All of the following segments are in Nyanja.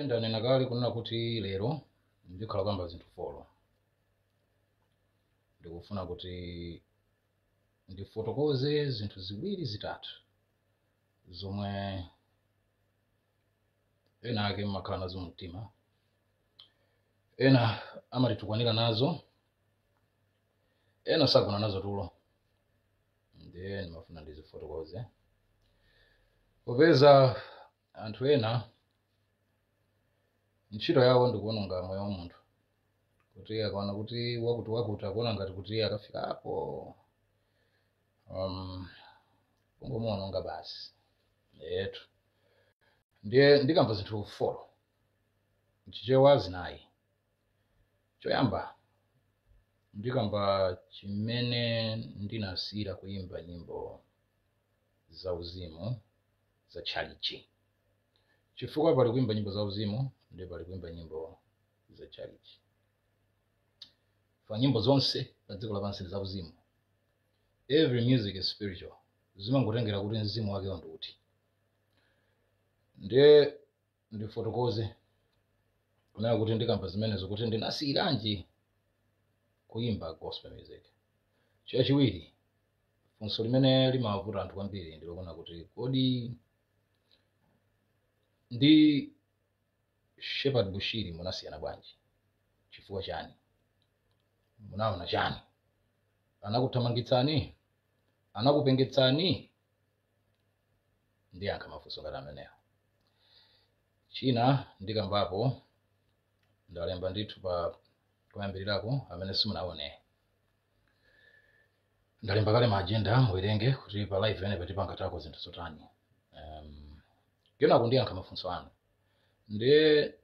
Ndanena kale kunena kuti lero ndikhala kamba zinthu 4. Ndikufuna kuti ndifotokoze zinthu ziwiri zitatu zomwe ena ake mmakhala nazo mumtima, ena amatitukwanira nazo, ena sagona nazo tulo. Ndiye ndimafuna ndizifotokoze popeza anthu ena ntchito yawo ndikuononga moyo wa munthu, kuti akaona kuti wakuti wakuti akuona ngati kuti akafika apo kungomuononga basi yetu. Ndiye ndikamva zinthu 4 mchichewa zinayi. Choyamba ndikamba chimene ndinasiyira kuyimba nyimbo zauzimu za chalichi, chifukwa pali kuimba nyimbo zauzimu ndi pali kuimba nyimbo za chalichi. Fa nyimbo zonse pa dziko lapansi ndi zauzimu. Every music is spiritual, zimangotengera kuti mzimu wake ndi uti. Ndiye ndifotokoze kunena kuti ndikamba zimenezo kuti ndinasiyiranji kuyimba gospel music. Chachiwiri, funso limene limavuta anthu kwambiri ndilokona kuti kodi ndi Shepherd Bushiri munasiyana bwanji? Chifukwa chani? Munaona chani? Anakuthamangitsani? Anakupengetsani? Ndiyankha mafunso ngati amenewo. China ndikambapo ndalemba ndithu pa kuyambirirako amene simunaone. Ndalemba kale ma agenda muwerenge kuti pa live ene patipanga tako zinthu zotani. Kenako ndiyankha mafunso anu. Ndiye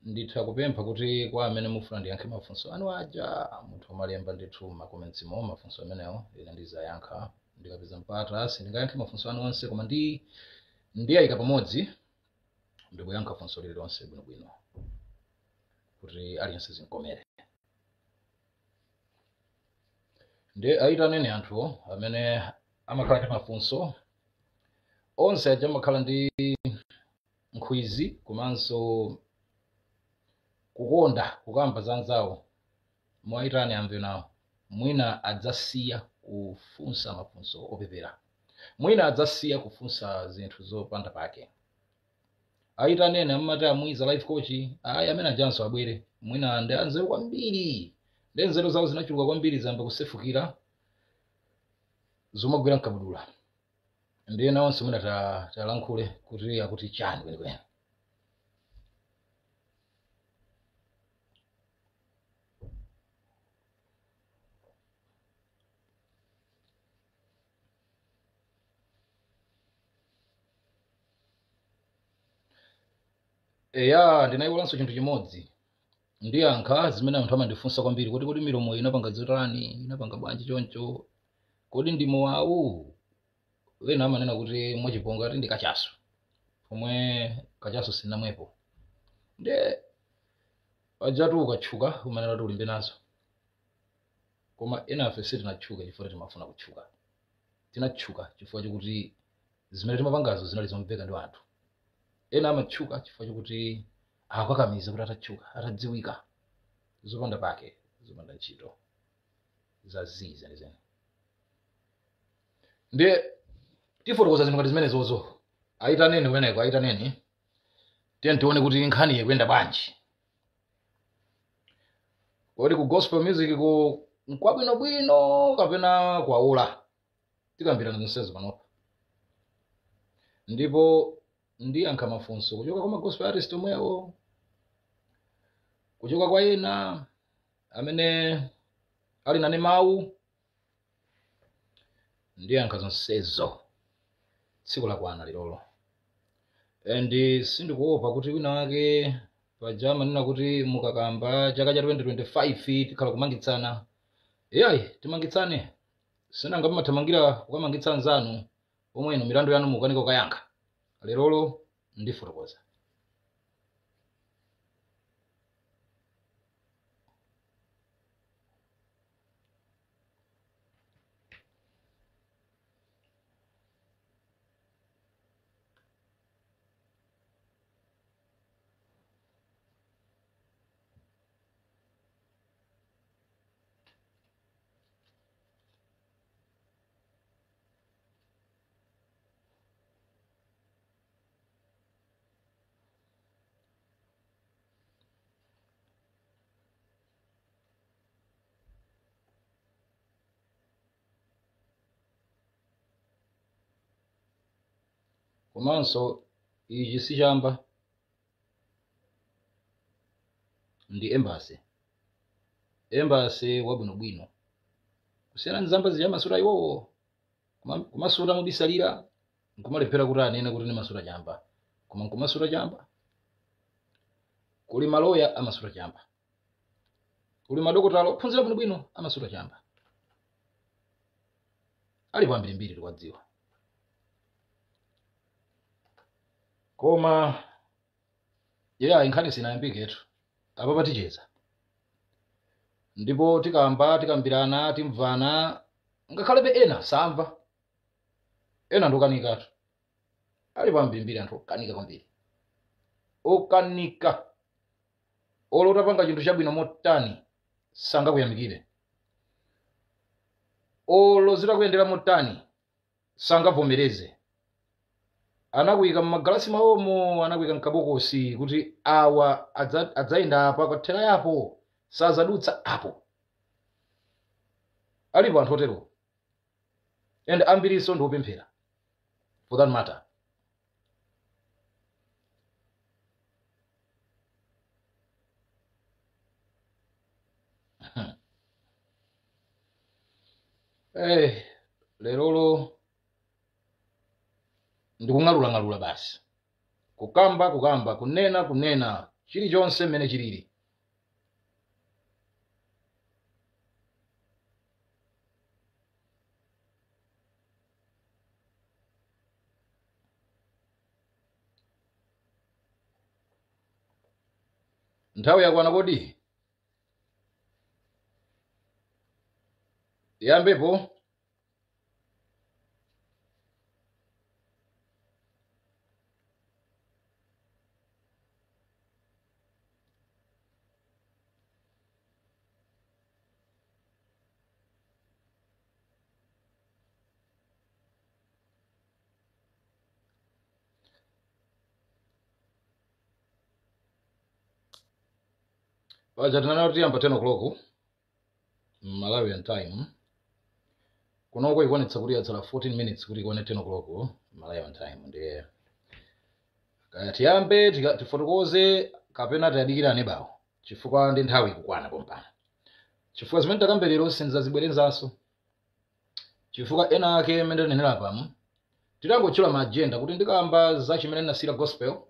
nditha kupempha kuti kwa amene mufuna ndiyankhe mafunso anu aja, munthu amalemba ndithu ma comments mo mafunso amenewo, ine ndizayankha ndikapeza mpata. Sindingayankhe mafunso anu onse, koma ndiyayika pamodzi ndikuyankha funso lililonse bwinobwino kuti aliyense zinkomere. Ndiye ayitaneni anthu amene amakhala ndi mafunso onse aja, amakhala ndi nkhwizi komanso kukonda kukamba za anzawo, mwayitane amve nawo. Mwina adzasiya kufunsa mafunso opepera, mwina adzasiya kufunsa zinthu zopanda pake. Ayitaneni amati amwiza life coach, ayi amene ajanso abwere, mwina ndi anzeru kwambiri, ndi nzeru zawo zinachuluka kwambiri zamba kusefukira zomagwira mkabudula. Ndiye nawonso mwina talankhule kuti akuti chani kwenikweni. Eya, ndinayiwalanso chinthu chimodzi. Ndiyankha zimene anthu amandifunsa kwambiri kuti kodi milomo inapanga zotani, inapanga bwanji choncho, kodi ndi mowawu? Wena amanena kuti mwachiponga ati ndi kachasu, pomwe kachasu sinamwepo. Ndiye pajatu ukatchuka umanena kuti ulimbe nazo, koma enafe sitinatchuke chifukwa timafuna kutchuka. Tinatchuka chifukwa chokuti zimene timapangazo zinali zomveka ndi anthu. Ena amatchuka chifukwa chokuti akakamiza kuti atatchuka atadziwika, zopanda pake, zopanda ntchito, za zii zenizeni. Ndiye tifotokoza zinthu ngati zimenezozo. Ayitaneni kumeneko, ayitaneni, tiye tione kuti nkhani ikuyenda bwanji. Kodi ku gospel music ku nkwabwinobwino kapena kwaula? Tikambirana zonsezo panopa, ndipo ndiyankha mafunso kuchoka kwa ma gospel artist omwewo, kuchoka kwa ena amene ali nane mawu. Ndiyankha zonsezo tsiku lakwana lilolo. And sindikuopa kuti wina wake paja amanena kuti mukakamba chaka cha 2025 tikhala kumangitsana. Iyayi, timangitsane sinanga mumathamangira kukamangitsa anzanu pomwe inu milandu yanu mukanika kukayankha. Lerolo ndifotokoza. Komanso ichi si chamba, ndi embassy, embassy wabwinobwino kusiyana ndi zamba zija masuta iwowo kumasuta mubisalira nkumalephera kuti anene kuti ndi masuta chamba, koma nkumasuta chamba. Kuli maloya amasuta chamba, kuli madokotala ophunzira bwinobwino amasuta chamba, alipo ambirimbiri tikuwadziwa. Koma yeah, nkhani sinayambiketu apa, paticheza ndipo tikamba, tikambirana, timvana, ngakhalebe ena samva, ena ndiokanikatu. Alipo ambirimbiri anthu okanika kwambiri, okanika olo utapanga chinthu chabwino motani sangakuyamikire, olo zitakuyendera motani sangavomereze. Anakuyika mmagalasi mawomo, anakuyika mkabokosi kuti awa adzayenda apa kwathera yapo, sazadutsa apo. Alipo anthu otero, and ambiriso ndi opemphera for that matter. Lerolo ndikung'alulang'alula basi, kukamba kukamba, kunena kunena, chilichonse mmene chilili. Nthawi yakwana kodi tiyambepo? Paja tinanena kuti tiyamba 10 o'clock Malawian time. Kunoko ikuonetsa kuti yatsala 14 minutes kuti ikwane 10 o'clock Malawian time. Ndiye kaya tiyambe tifotokoze kapena tiyadikirane bawo, chifukwa ndi nthawi ikukwana pompano, chifukwa zimene takambe lero sinzazibwerezanso, chifukwa ena ake mmene tanenera pamo titangotchula ma agenda kuti ndikamba za chimene ndinasiyira gospel,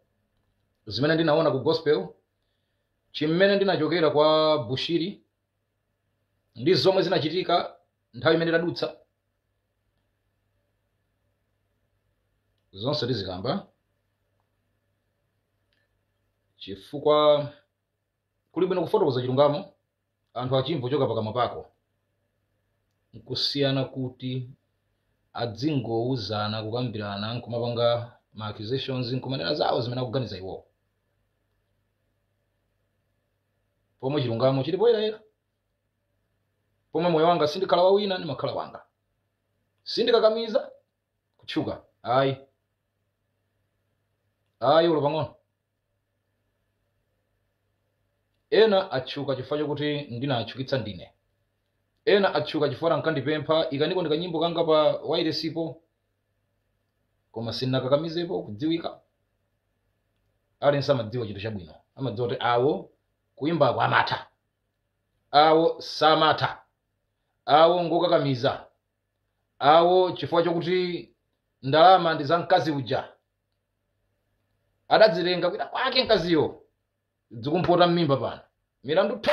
zimene ndinaona ku gospel, chimene ndinachokera kwa Bushiri ndi zomwe zinachitika nthawi imene tadutsa, zonse tizikamba, chifukwa kuli bwino kufotokoza chilungamo anthu achimva kuchoka pakamwa pako, nkusiyana kuti adzingouzana, kukambirana, nkumapanga ma accusations, nkumanena zawo zimene akuganiza iwowo, pomwe chilungamo chili poyerayera, pomwe moyo wanga sindikhala wa wina, ndimakhala wanga, sindikakamiza kutchuka, ayi ayi, olo pang'ono. Ena atchuka chifukwa chokuti ndinatchukitsa ndine, ena atchuka chifukwa ankandipempha ikaniko ndi kanyimbo kanga pa wailesipo, koma sindinakakamizepo kudziwika. Aliyense amadziwa chinthu chabwino, amadziwa kuti awo kuyimbako amatha, awo samatha, awo ngokakamiza, awo chifukwa chokuti ndalama ndi za mkazi uja adadzilenga kwina kwake, mkaziyo zikumphota m'mimba pano, milandu tho.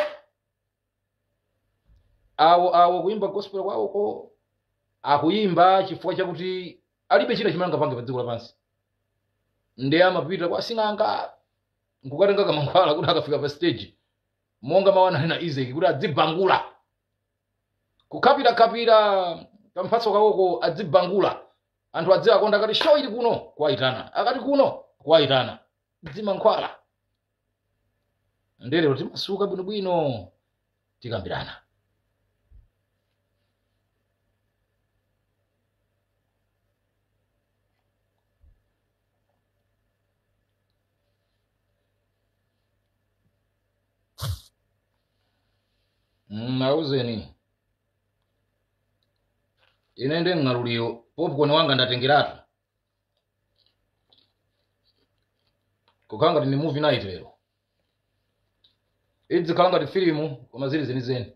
Awo awo kuyimba gospel kwawoko akuyimba chifukwa chakuti alibe china chimene angapange pa dziko lapansi, ndiye amapita kwa sing'anga nkukatenga kamankhwala kuti akafika pa stage, monga mawu ananena Isaac, kuti adzibangula kukhapirakhapira kamphatso kawoko, adzibangula anthu adziwakonda, akati show ili kuno kuwayitana, akati kuno kuwayitana, dzimankhwala. Ndelero timasuka bwinobwino, tikambirana. Auzeni ine ndi ng'aluliyo, popcorn wanga ndatengeratu. Kukhala ngati ni movie night lero. Idzikhala ngati filimu koma zili zenizeni.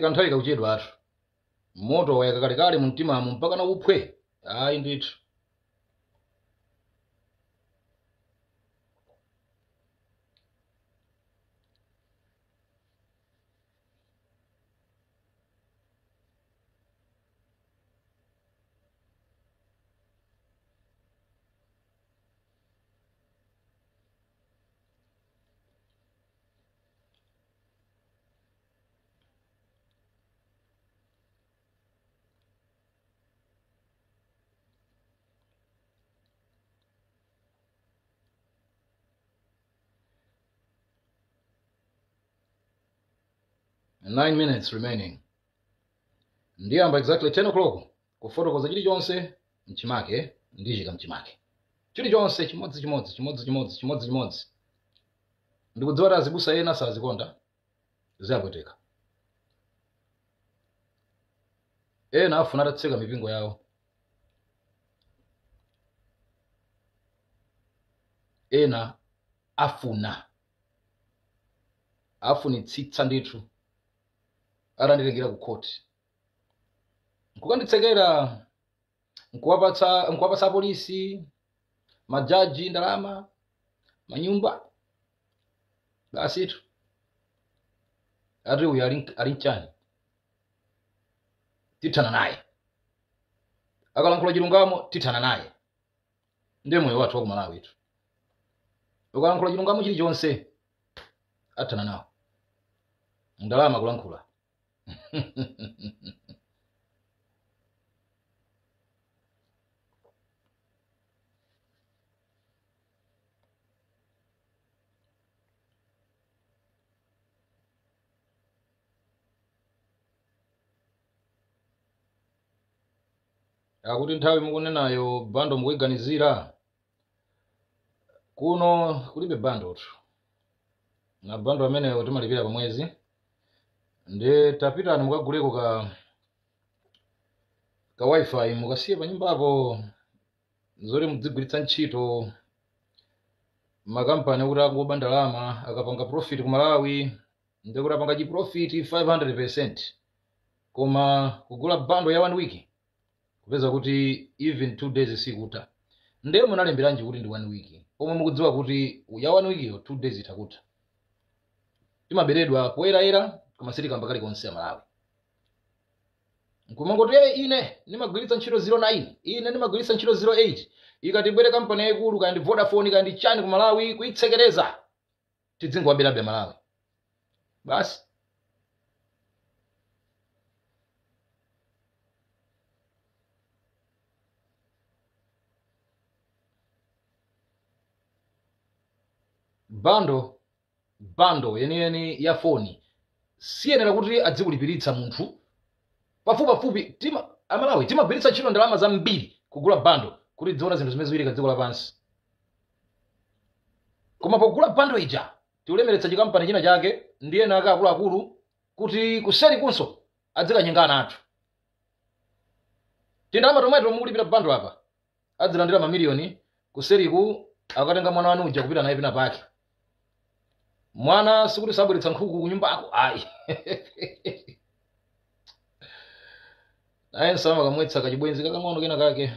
Kanthawi kakuchedwa athu. Moto wayaka kalekale mu mtimamu mpaka na uphwe. Ayi ndithu. 9 minutes remaining. Ndiyamba exactly 10 o'clock kufotokoza chilichonse mchimake ndichika mchimake. Chilichonse chimodzi chimodzi chimodzi chimodzi chimodzi chimodzi. Ndikudziwa kuti azibusa ena sazikonda ziyapweteka. Ena afuna atatseka mipingo yawo. Ena afuna afunitsitsa ndithu atanditengera ku court nkukanditsekera, nkuwapatsa apolisi, majaji ndalama, manyumba, basitu ati uyu ali mchani, tithana naye, akalankhula chilungamo tithana naye. Ndiye moyo wathu wa ku Malawi itu, ukalankhula chilungamo chilichonse athana nawo, ndalama kulankhula. Akuti nthawi mukunenayo bando mukuiganizira kuno kulibe bando tu, na bando ameneyo timalipira pa mwezi. Ndi tapitani mukaguleko ka wifi mukasiye pa nyumbapo, zoti mudzigwiritsa ntchito. Makampani okuti akungoba ndalama akapanga profit ku Malawi ndikuti apanga chi profit 500%, koma kugula bando ya 1 week kupeza kuti even 2 days sikutha. Ndiye munalemberanji kuti ndi 1 week pomwe mukudziwa kuti ya 1 week yo 2 days itakutha? Timaberedwa poyerayera koma sitikamba kalikonse Malawi. Nkumangoti ine ndimagwiritsa ntchito 09, ine ndimagwiritsa ntchito 08, ikati bwere kampani yayikulu kaya ndi Vodafone kaya ndi chani ku Malawi kuyitsekereza, tidzingowaberabe Malawi basi. Bando yeniyeni ya foni siyenera kuti adzikulipiritsa munthu pafupipafupi. Amalawi timagwiritsa ntchito ndalama zambiri kugula bando kuti tidziona zinthu zimene zikuchitika dziko lapansi, koma pogula bando ija tikulemeretsa chikampani china chake ndi ena ake akuluakulu kuti kuseri kunso adzikanyengana anthu. Tindalama tomweto mukulipira bando apa adzilandira mamiliyoni, kuseriku akatenga mwana wanu uja kupita naye pina pake. Mwana sikuti sabweretsa nkhuku kunyumbako, ayi, naye nsama kamwetsa kachibwenzi kakang'ono kena kake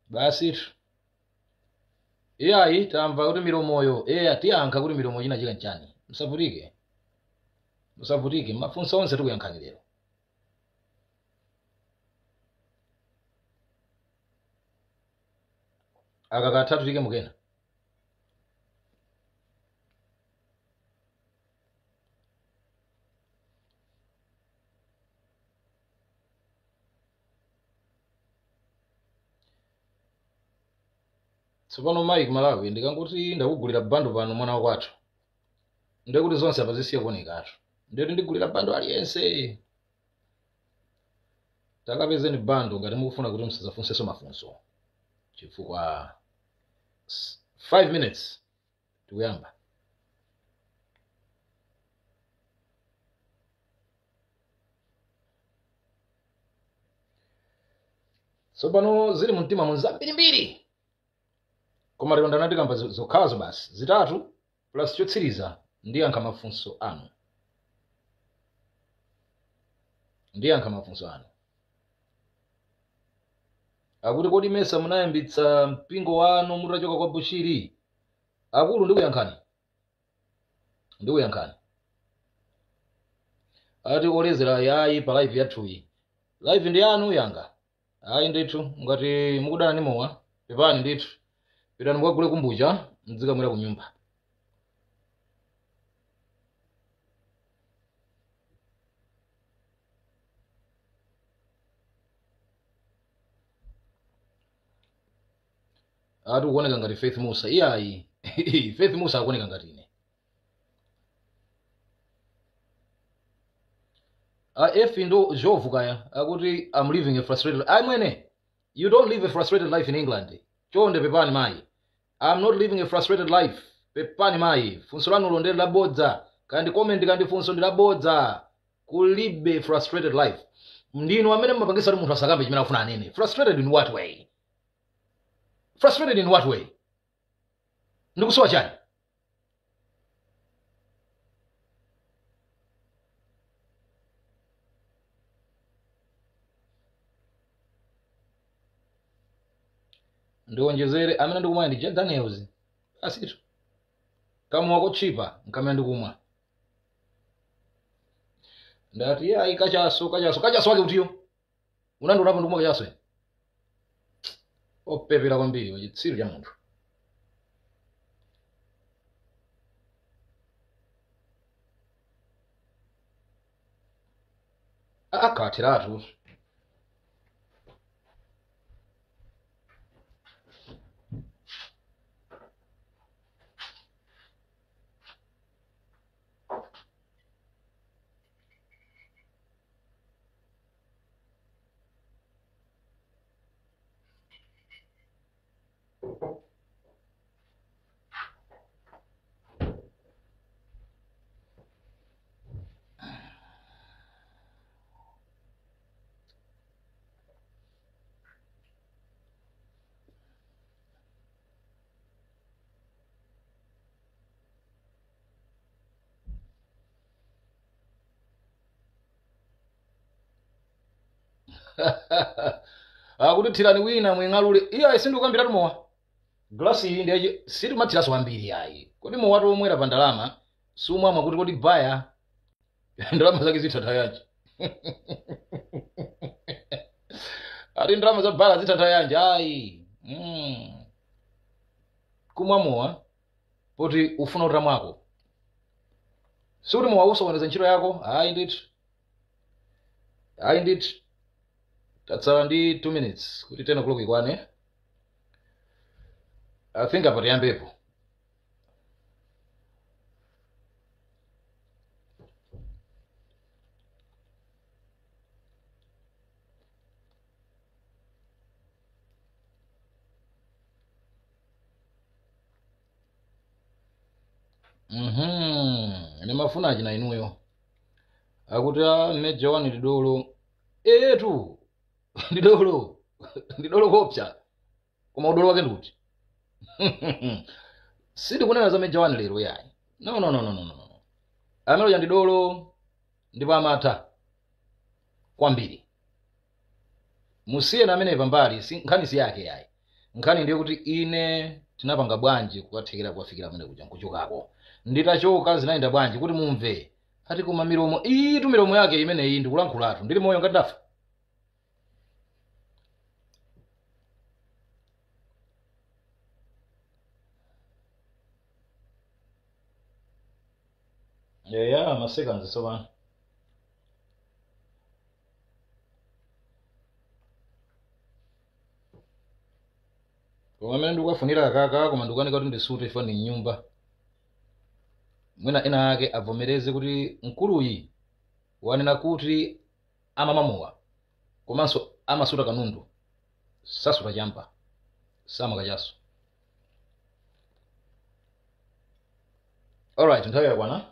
basitu. Iyayi tamva kuti milomoyo, eya tiyankha kuti milomo china chika nchani. Musavutike, musavutike, mafunso onse tikuyankhani lero. Aka katatu tike mukena. Tsopano Mike Malawi, ndikangoti ndakugulira bando pano mwana wakwathu, ndikuti zonse apa zisiye kuonekatu, ndikuti ndigulira bando aliyense. Takapezeni bando ngati mukufuna kuti musadzafunsenso mafunso. Chifukwa 5 minutes tikuyamba. Tsopano zili mumtima mu zambirimbiri, koma lero ndanandikamba zokhazo basi zitatu plus chotsiriza. Ndiyankha mafunso anu, ndiyankha mafunso anu. Akuti kodi mesa munayambitsa mpingo wanu mutachoka kwa Bushiri? Akulu, ndikuyankhani, ndikuyankhani. Ati olezera yayi pa live yathuyi. Live ndi yanu, yanga ayi ndithu. Ngati mukudana ndi mowa, pepani ndithu, pitani mukagule kombucha, mdzikamwera ku nyumba. Ati ukuoneka ngati Faith Musa. Iyayi, Faith Musa akuoneka ngati ine. F ndo Jovu kaya akuti I'm living a frustrated. Ayi mwene, you don't live a frustrated life in England. Chonde pepani mayi, I'm not living a frustrated life. Pepani mayi, funso lanulo ndi labodza. Kandi comment kandi funso ndi labodza. Kulibe frustrated life. Ndinu amene mumapangisa kuti munthu asakambe chimene akufuna anene. Frustrated in what way? Frustrated in what way? Ndikusowa chani? Ndiwonjezere, amene ndikumwa ndi Jack Daniels asitu, kamowa kotchipa nkamene ndikumwa. Ndati ayi, kachaso, kachaso, kachaso wake utiyo unandionapo ndikumwa kachaso ine? Opepera kwambiri, chitsiru cha munthu. Akatheratu. Akuti thirani wina mwing'alule. Iye sindikukambiratu mowa. Glasi iyi ndiye sitimathiraso kwambiri ayi. Kodi mowa tomwera pa ndalama sumwamwa kuti kodi baya ndalama zake zithatha yanji? Ati ndalama za bala zithatha yanji? Ayi. Kumwa mowa poti ufuna utamwako, sikuti mowa usokoneza ntchito yako. Ayi ndithu, ayi ndithu. Tatsala ndi 2 minutes kuti 10 o'clock ikwane. I think apa tiyambepo. Ndimafuna achina inuyo. Akuti a Major One ndi dolo. Etu ndi dolo, ndi dolo kopsa, koma udolo wake ndikuti sindikunena za Major One lero yayi. No, no, no, no, no, no. Amene uja ndi dolo ndipo amatha kwambiri. Musiyeni amene pambali, si nkhani si yake yayi. Nkhani ndiye kuti ine tinapanga bwanji kukathekera kukafikira amene kuja nkuchokako. Nditachoka zinayenda bwanji kuti mumve. Ati koma milomo iyi tu, milomo yake imeneyi, ndikulankhulatu ndili moyo ngati ndafa. Eya, masekanzi tsopano. Koma amene ndikukafunira akaka, koma ndikukanika kuti ndisute fani mnyumba. Mwina ena ake avomereze kuti mkuluyi wanena kuti amamamowa komanso amasuta kanundu, sasuta chamba. Samwa kachasu. Alright, nthawi yakwana.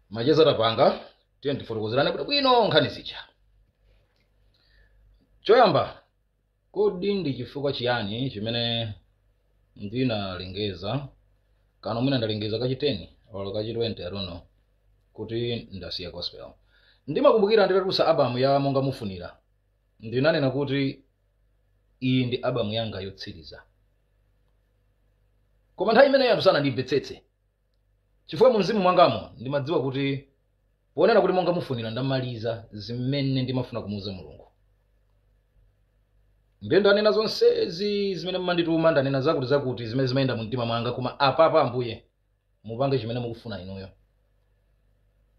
Macheza tapanga, tiye tifotokozerane bwinobwino nkhani zija. Choyamba, kodi ndi chifukwa chiyani chimene ndinalengeza, kano mwina ndalengeza kachi 10 or kachi 20, I don't know, kuti ndasiya gospel? Ndimakumbukira nditatulutsa album ya Monga Mufunira, ndinanena kuti iyi ndi album yanga yotsiriza. Koma nthawi imeneyo anthu sanandimvetsetse, chifukwa mu mzimu mwangamo ndimadziwa kuti ponena kuti Monga Mufunira ndamaliza zimene ndimafuna kumuuza Mulungu. Ndiye ndanena zonsezi zimene mumandituma, ndanena zakuti zakuti zimene zimayenda mu mtima mwanga, koma apapa Ambuye mupange chimene mukufuna inuyo,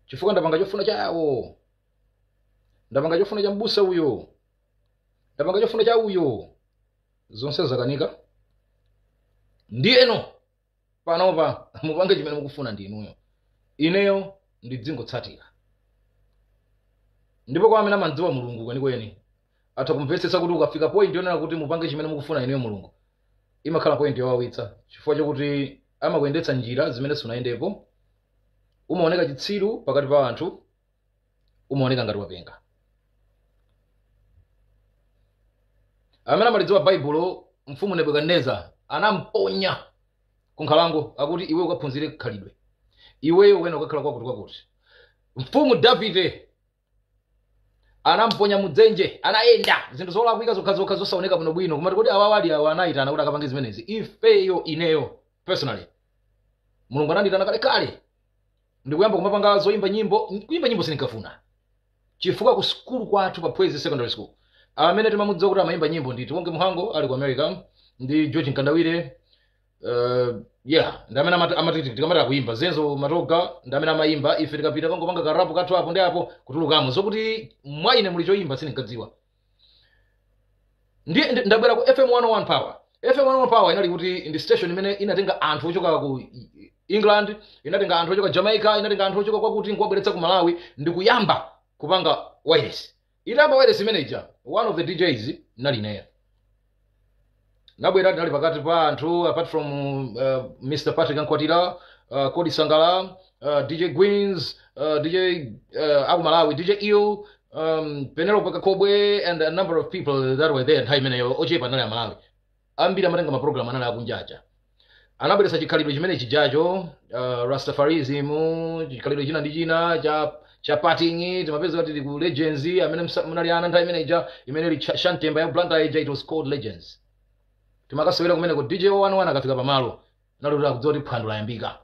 chifukwa ndapanga chofuna chawo, ndapanga chofuna cha mbusa uyo, ndapanga chofuna cha uyo, zonse zakanika. Ndiyeno panopa mupange chimene mukufuna ndi inuyo, ineyo ndidzingotsatira. Ndipo kwa amene amadziwa Mulungu kwenikweni atha kumvetsetsa kuti ukafika point yonena kuti mupange chimene mukufuna inuyo Mulungu, imakhala point yowawitsa, chifukwa chokuti amakuyendetsa njira zimene sunayendepo, umaoneka chitsiru pakati pa anthu, umaoneka ngati wapenga. Amene amalidziwa Baibulo, mfumu Nebukadineza anamponya ku nkhalango, akuti iwe ukaphunzire khalidwe, iweyo wena ukakhala kwakuti kwakuti. Mfumu Davide anamponya mudzenje, anayenda zinthu zolakwika zokhazokha zosaoneka bwinobwino, kumati kuti awa ali awa anayitana kuti akapange zimenezi. Ifeyo, ineyo personally, Mulungu ananditana kalekale ndikuyamba kumapanga zoyimba nyimbo. Kuyimba nyimbo sindikafuna, chifukwa ku sukulu kwathu pa Phwezi Secondary School amene timamudziwa kuti amayimba nyimbo ndi Tiwonge Muhango ali ku America, ndi George Nkandawire, yeah, ndi amene amati tikamati akuyimba. Zenzo Matoga ndi amene amayimba. Ife tikapita kangopanga ka rap kathu apo ndi apo kutulukamo, zokuti mwa ine muli choyimba sindinkadziwa. Ndiye ndabwera ku FM 101 Power. FM 101 Power inali kuti ndi station imene inatenga anthu ochoka ku England, inatenga anthu ochoka Jamaica, inatenga anthu ochoka kwakuti nkuwabweretsa ku Malawi ndi kuyamba kupanga wireless. Itayamba wireless manager, one of the DJs nali ineyo. Nabwera, tinali pakati pa anthu, apart from Mr Patrick Ankwatira, Kodi Sangala, DJ Gwins, DJ aku Malawi, DJ Il, Penelope Kakobwe and a number of people that were there. Nthawi imeneyo ochepa anali Amalawi, ambiri amatenga maprogram anali akunjaja. Anabweretsa chikhalidwe chimene chijacho, Rastafarism, chikhalidwe china ndi china cha partying. Timapeza kuti tili ku Legends, amene munali ana nthawi imene ija, imene ili Shantemba ya Blantyre ija, it was called Legends. Timakasewera kumene ku DJ 101 akafika pamalo nali kuti akudziwa kuti phwando layambika.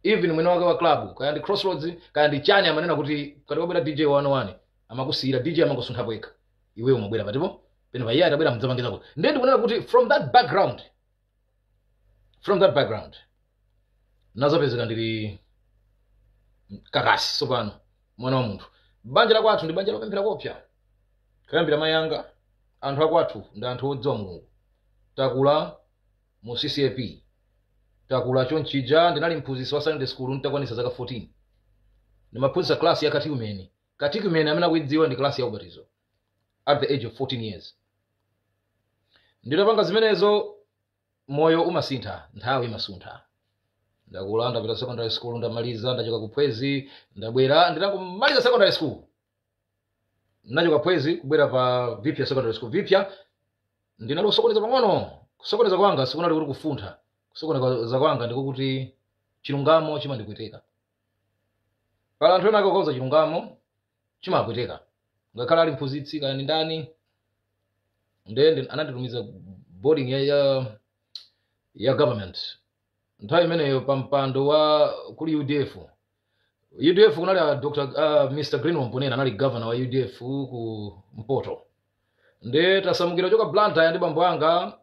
Even mwini wake wa club, kaya ndi Crossroads kaya ndi chani, amanena kuti kati wabwera DJ 101, amakusiyira DJ, amangosunthapo yekha, iweyo umabwera patipo pene pa iye atabwera mudzapangizako. Ndiye ndikunena kuti from that background nazapezeka ndili kakasi sopano mwana wa munthu. Banja la kwathu ndi banja lopemphera kopsa, kuyambira mayi anga, anthu akwathu ndi anthu odziwa Mulungu. Takula mu CCAP, takula chonchija. Ndinali mphunzitsi wa Sunday school nditakwanitsa zaka 14, ndimaphunzitsa class ya catechumen. Catechumen, amene akuidziwa, ndi class ya ubatizo. At the age of 14 years nditapanga zimenezo. Moyo umasintha, nthawi imasuntha. Ndakula, ndapita secondary school, ndamaliza, ndachoka ku Phwezi, ndabwera. Nditangomaliza secondary school, ndachoka Phwezi kubwera pa Vipya Secondary School. Vipya ndinali kusokoneza pang'ono. Kusokoneza kwanga sikunali kuti kufuntha, kusokoneza kwanga ndiko kuti chilungamo chimandipweteka. Pala anthu ena akakauza chilungamo chimapweteka, ngakhale ali mphunzitsi kaya ndi ndani. Ndiye ananditumiza boarding ya government. Nthawi imeneyo pa mpando wa kuli UDF, UDF kunali a Dr Mr Green Mponela, anali governor wa UDF ku Mpoto. Ndiye tasamukira choka Blantyre ndi bambo anga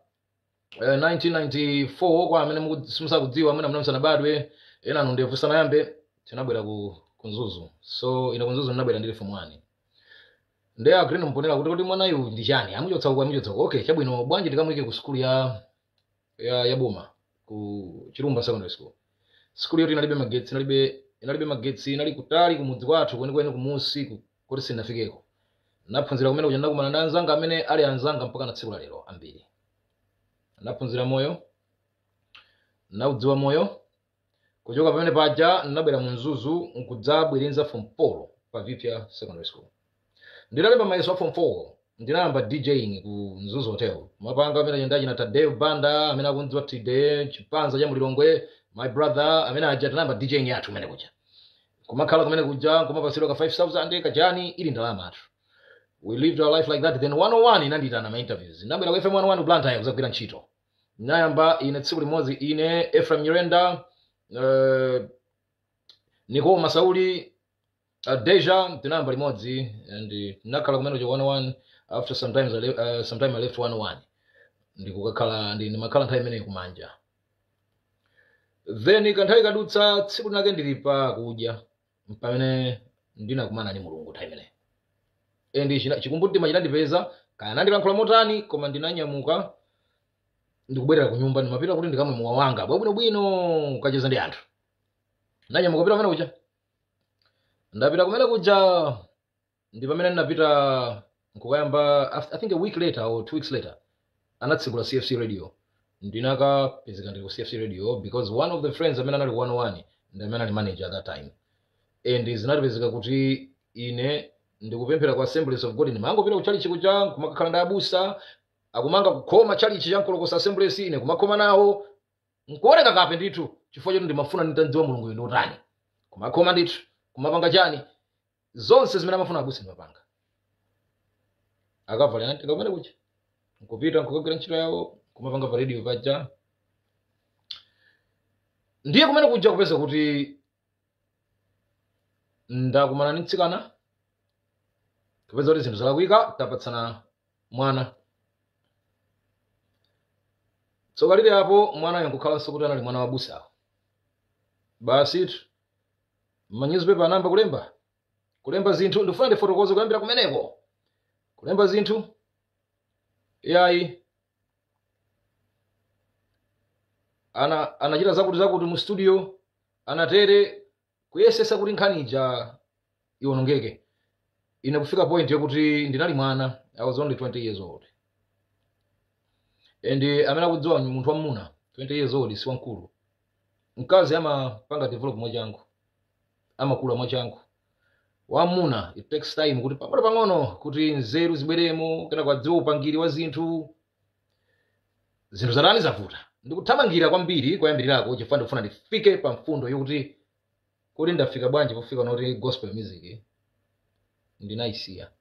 1994. Kwa amene simusakudziwa, amene amene musanabadwe, ena anu ndevu sanayambe, tinabwera ku Mzuzu. So ine ku Mzuzu ndinabwera ndili form 1. Ndiye a Green Mponela kuti mwanayu ndi chani, amuchotsa uku, amuchotsa uku. Okay, chabwino, bwanji tikamuyike ku skulu ya boma ku Chirumba Secondary School. Skulu yoti inalibe magetsi, inalibe magetsi, inali kutali kumudzi kwathu kwenikweni kumusi kuti sinafikeko. Naphunzira kumene kuja, ndakumana ndi anzanga amene ali anzanga mpaka na tsiku la lero ambiri. Naphunzira moyo, naudziwa moyo. Kuchoka pamene paja ndinabwera mu Mzuzu nkudzabwerenza form 4 pa Vipya Secondary School. Ndinalemba mayeso a form 4, ndinayamba DJing ku Mzuzu Hotel. Mapanga amene ndachina Tadeo Banda amene akundziwa, Tide Chipanza cha Mulilongwe, my brother amene aja, tinayamba DJing yathu kumene kuja, kumakhala kumene kuja kumapasidwa ka 5000 kachani, ili ndalama athu. We lived our life like that. Then 101 inanditana ma interviews, ndabwera ku FM 101 ku Blantyre kuzagwira ntchito. Nayamba ine tsiku limodzi, ine, Ephraim Nyirenda, Nicole Masauli, Deja, tinayamba limodzi and nakhala kumene kuja 101. After sometimes sometime I left 101 ndikukakhala ndimakhala nthawi imeneyi kumanja. Then kanthawi kadutsa, tsiku linake ndili pa kudya pamene ndinakumana ndi Mulungu nthawi imeneyi and chikumbumtima chinandipeza, kaya nandilankhula motani, koma ndinanyamuka ndikubwerera ku nyumba. Ndimapita kuti ndikamwe mowa wanga bwabwinobwino, kacheza ndi anthu. Ndanyamuka kupita kumene kuja. Ndapita kumene kuja, ndi pamene ndinapita nkukayamba. I think a week later or 2 weeks later anatsekula CFC Radio. Ndinakapezeka ndili ku CFC Radio because one of the friends amene anali ku 101 ndi amene ali manager at that time. And zinatipezeka kuti ine ndikupemphera ku Assemblies of God. Ndimangopita ku chalichi kuja kumakakhala ndi abusa akumanga kukhoma chalichi cha Nkolokosa Assemblies, ine kumakhoma nawo, nkuoneka kape ndithu, chifukwa choti ndimafuna nditandziwa Mulungu ndi utani. Kumakhoma ndithu, kumapanga chani, zonse zimene amafuna abusa ndimapanga. Akavala anateka kumene kuja nkupita nkukagwira ntchito yawo, kumapanga pa radio paja. Ndiye kumene kuja kupeza kuti ndakumana ndi mtsikana, kupeza kuti zinthu zalakwika, tapatsana mwana. Tsoka lili apo, mwanayo nkukhalanso kuti anali mwana wa busawo. Basi ma newspaper anayamba kulemba, kulemba zinthu. Ndifuna ndifotokoze kuyambira kumeneko, kulemba zinthu yayi ana anachita zakuti zakuti mu studio, anatere, kuyesesa kuti nkhani ija iwonongeke. Ine kufika point yokuti ndinali mwana, I was only 20 years old, and amene akudziwa munthu wamuna 20 years old si wamkulu. Mkazi amapanga develop mwachangu, amakula mwachangu. Wamuna it takes time kuti pang'ono pang'ono kuti nzeru zibweremo, kena kwadziwa upangiri wa zinthu. Zinthu zatani, zavuta. Ndikuthamangira kwambiri koyambirirako chifukwa ndikufuna ndifike pa mfundo yokuti kuti ndafika bwanji pofika noti gospel music ndinayisiya.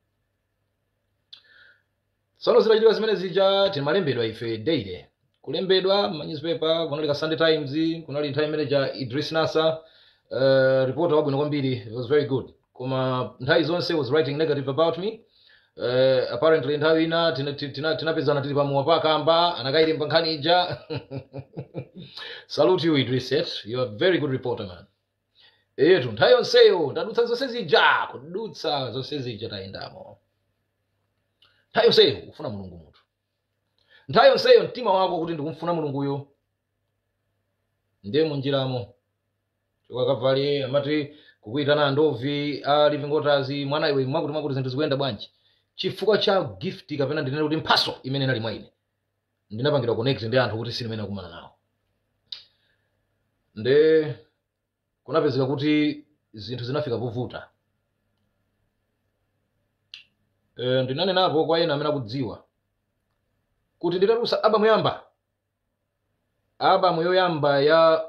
Tsono zitachitika zimene zija, timalembedwa ife daily, kulembedwa ma newspaper. Kunali ka Sunday Times, kunali nthawi imene ja Idris Nasa, reporter wabwino kwambiri. It was very good, koma nthawi zonse was writing negative about me. Apparently nthawi ina tinapezana tili pamuwa pakamba, anakayilemba nkhani ija. Salute you, Idris, you are a very good reporter, man. Etu, nthawi yonseyo ndadutsa zonse zija, kudutsa zonse zija tayendamo. Nthawi yonseyo ufuna Mulungu munthu, nthawi yonseyo mtima wako kuti ndikumfuna Mulunguyo. Ndiye munjiramo chokakavale amati kukuyitana andovi a Living Waters, mwana iwe, mwakuti mwakuti, zinthu zikuyenda bwanji? Chifukwa cha gift, kapena ndinene kuti mphaso imene inali mwa ine, ndinapangidwa connect ndi anthu kuti sindimene akumana nawo. Nde kunapezeka kuti zinthu zinafika povuta. Ndinanenapo kwa ena amene akudziwa kuti nditatulutsa album yoyamba, album yoyamba ya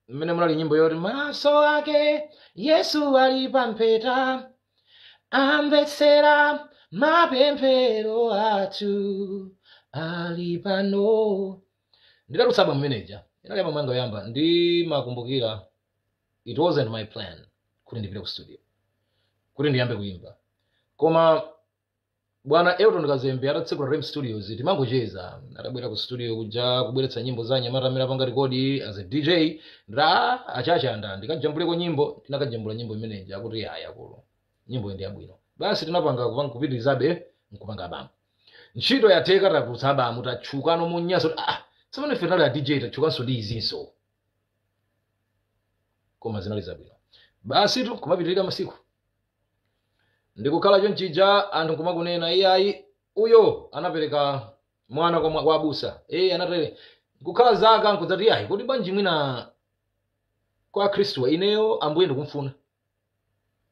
mmene munali nyimbo yoti "Maso ake Yesu ali pampheta, amvetsera mapemphero athu, ali pano". Nditatulutsa album imeneja, inali album yanga yoyamba. Ndimakumbukira it wasn't my plan kuti ndipite ku studio kuti ndiyambe kuimba, koma bwana Elton Kazembe atatsekula Rem Studios, timangocheza, atabwera ku studio kuja kubweretsa nyimbo za anyamata amene apanga record as a DJ, nda achachanda ndikajambuleko nyimbo. Tinakajambula nyimbo imeneja, akuti yaya kulo nyimbo iyi ndi yabwino. Basi, tinapanga kupitirizabe nkupanga album. Ntchito yatheka, tatulutsa album, tatchukano munyaso kuti ah, tsopano ife tinali a DJ, tatchukanso ndi izinso. Koma zinali zabwino. Basi tu, kumapitirira masiku. Ndikukhala chonchija, anthu nkumakunena, iyayi, uyo anapereka mwana kwa abusa, anatere. Nkukhala zaka, nkudzati, iyayi, kuti bwanji mwina kwa Khristu ineyo Ambuye ndikumfuna,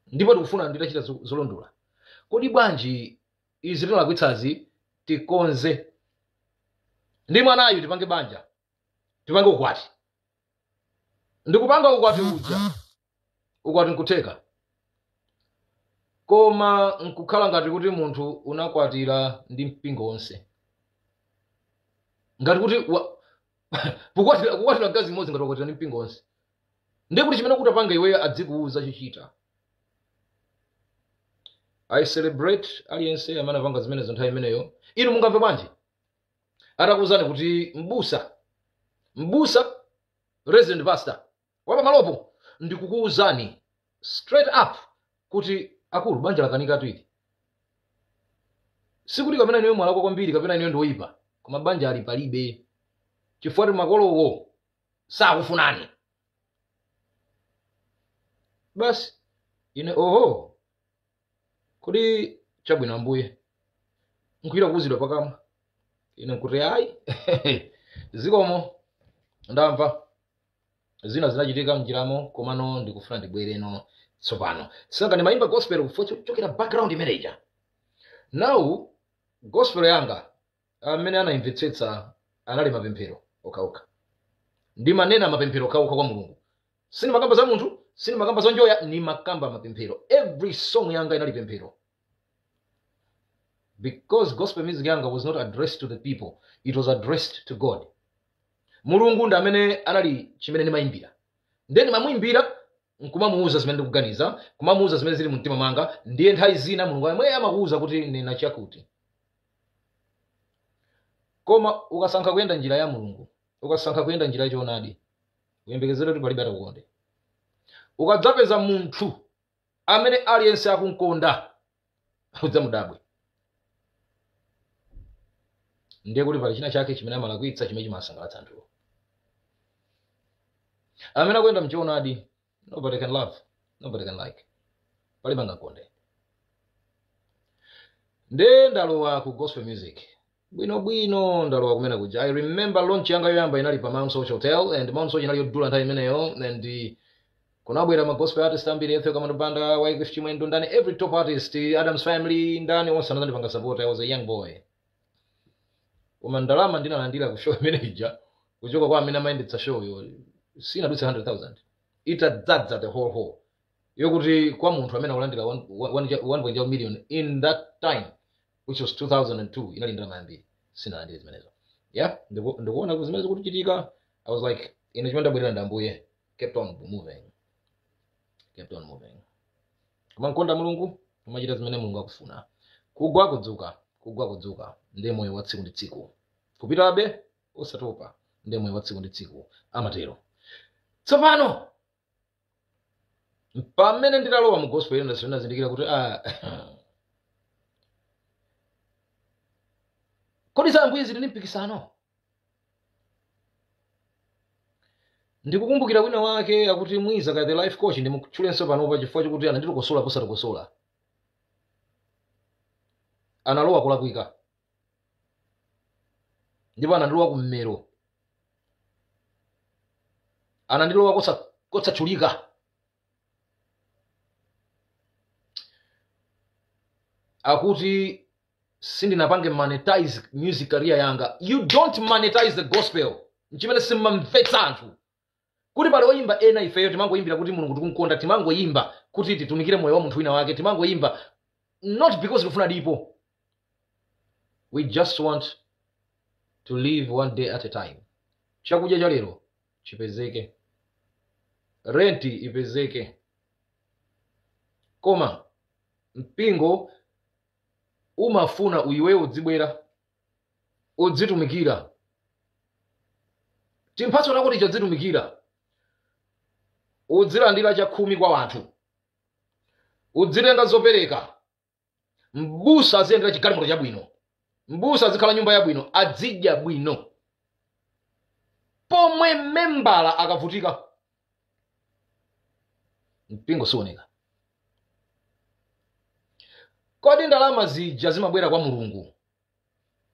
ndipo ndikufuna nditachita zolondola. Kodi bwanji izi tinalakwitsazi tikonze ndi mwanayu, tipange banja, tipange ukwati? Ndikupanga ukwati uja, ukwati nkutheka, koma nkukhala ngati kuti munthu unakwatira ndi mpingo wonse, ngati kuti kukwatira mkazi mmodzi ngati wakwatira ndi mpingo wonse. Ndiye kuti chimene kutapanga iweyo adzikuuza chochita. I celebrate aliyense amene apanga zimenezo nthawi imeneyo. Inu mungamve bwanji atakuwuzani kuti mbusa, resident pastor wapamalopo, ndikukuwuzani straight up kuti, akulu, banja lakanika ili, sikuti kapena inuyo mwalakwa kwambiri kapena inuyo ndiwoyipa, koma banja ali palibe chifukwa ti makolowo sakufunani basi. Ine, oho, kodi chabwino Ambuye, nkuchita kuwuzidwa pakamwa. Ine nkuti, ayi, zikomo, ndamva. Zina zinachitika mnjiramo, komano ndikufuna ndibwereno tsopano. Sanga ndimayimba gospel kuchokera background imeneja. Now gospel yanga amene anayimvetsetsa anali mapemphero okhaokha. Ndimanena mapemphero okhaokha kwa Mulungu. Sindimakamba za munthu, sindimakamba za njoya, nimakamba mapemphero. Every song yanga inali pemphero, because gospel music yanga was not addressed to the people, it was addressed to God. Mulungu ndi amene anali chimene ndimayimbira. Ndiye ndimamuyimbira nkumamuuza zimene ndikuganiza, kumamuuza zimene zili mumtima mwanga. Ndiye nthawi zina Mulungu amwe amakuuza kuti nena chakuti. Koma ukasankha kuyenda njira ya Mulungu, ukasankha kuyenda njira yachoonadi, uyembekezere kuti palibe atakukonde. Ukadzapeza munthu amene aliyense akunkonda, udzamudabwe. Ndiye kuti pali china chake chimene amalakwitsa chimene chimasangalatsa anthuwo. Amene akuyenda mchoonadi, nobody can love, nobody can like, palibe angakonde. Nde ndalowa ku gospel music bwinobwino, ndalowa kumene kuja. I remember launch yanga yoyamba inali pa Mount Soche Hotel, and Mount Soche inali yodula nthawi imeneyo, and kunabwera ma gospel artist ambiri, Ethel Kamano Banda, Wycliffe Chimwendo, ndani, every top artist, Adams Family, ndani, onse anazandipanga support. I was a young boy, koma ndalama ndinalandira ku show imene ija kuchoka kwa amene amayendetsa show yo sinadutse 100,000, itadzadza the whole hall, yokuti kwa munthu amene akulandira 1.1 million in that time, which was 2002, inali ndalama yambiri. Sinalandire zimenezo. Yeah, ndikuona kuti zimene zikuchitika, I was like, ine chimene ndabwerera ndi Ambuye. Kept on moving, kept on moving. Koma nkonda Mulungu, umachita zimene Mulungu akufuna. Kugwa kudzuka, kugwa kudzuka, ndiye moyo wa tsiku ndi tsiku. Kupitabe osatopa, ndiye moyo wa tsiku ndi tsiku, amatero. Tsopano pamene nditalowa mu gospel industry, ndinazindikira kuti, ah, kodi za Ambuye zili ndi mpikisano? Ndikukumbukira wina wake akuti Mwiza ka the life coach, ndimutchulenso panopa chifukwa chokuti ananditokosola posatokosola, analowa kulakwika ndipo anandilowa kummero, anandilowa kosatchulika. Akuti sindinapange monetize music career yanga. You don't monetize the gospel. Nchimene simmamvetsa anthu kuti pali oyimba ena ifeyo timangoyimbira kuti Mulungu tikumkonda, timangoyimba kuti titumikire moyo wa munthu wina wake, timangoyimba not because tikufuna dipo. We just want to live one day at a time. Chakudya cha lero chipezeke, renti ipezeke, koma mpingo umafuna iweyo udzibwera udzitumikira, timphatso tako tichadzitumikira, udzilandira chakhumi kwa wanthu, udzitenga zopereka. Mbusa aziyendera chigalimoto chabwino, mbusa azikhala nyumba yabwino, azidya bwino, pomwe membala akavutika mpingo sioneka. Kodi ndalama zija zimabwera kwa Mulungu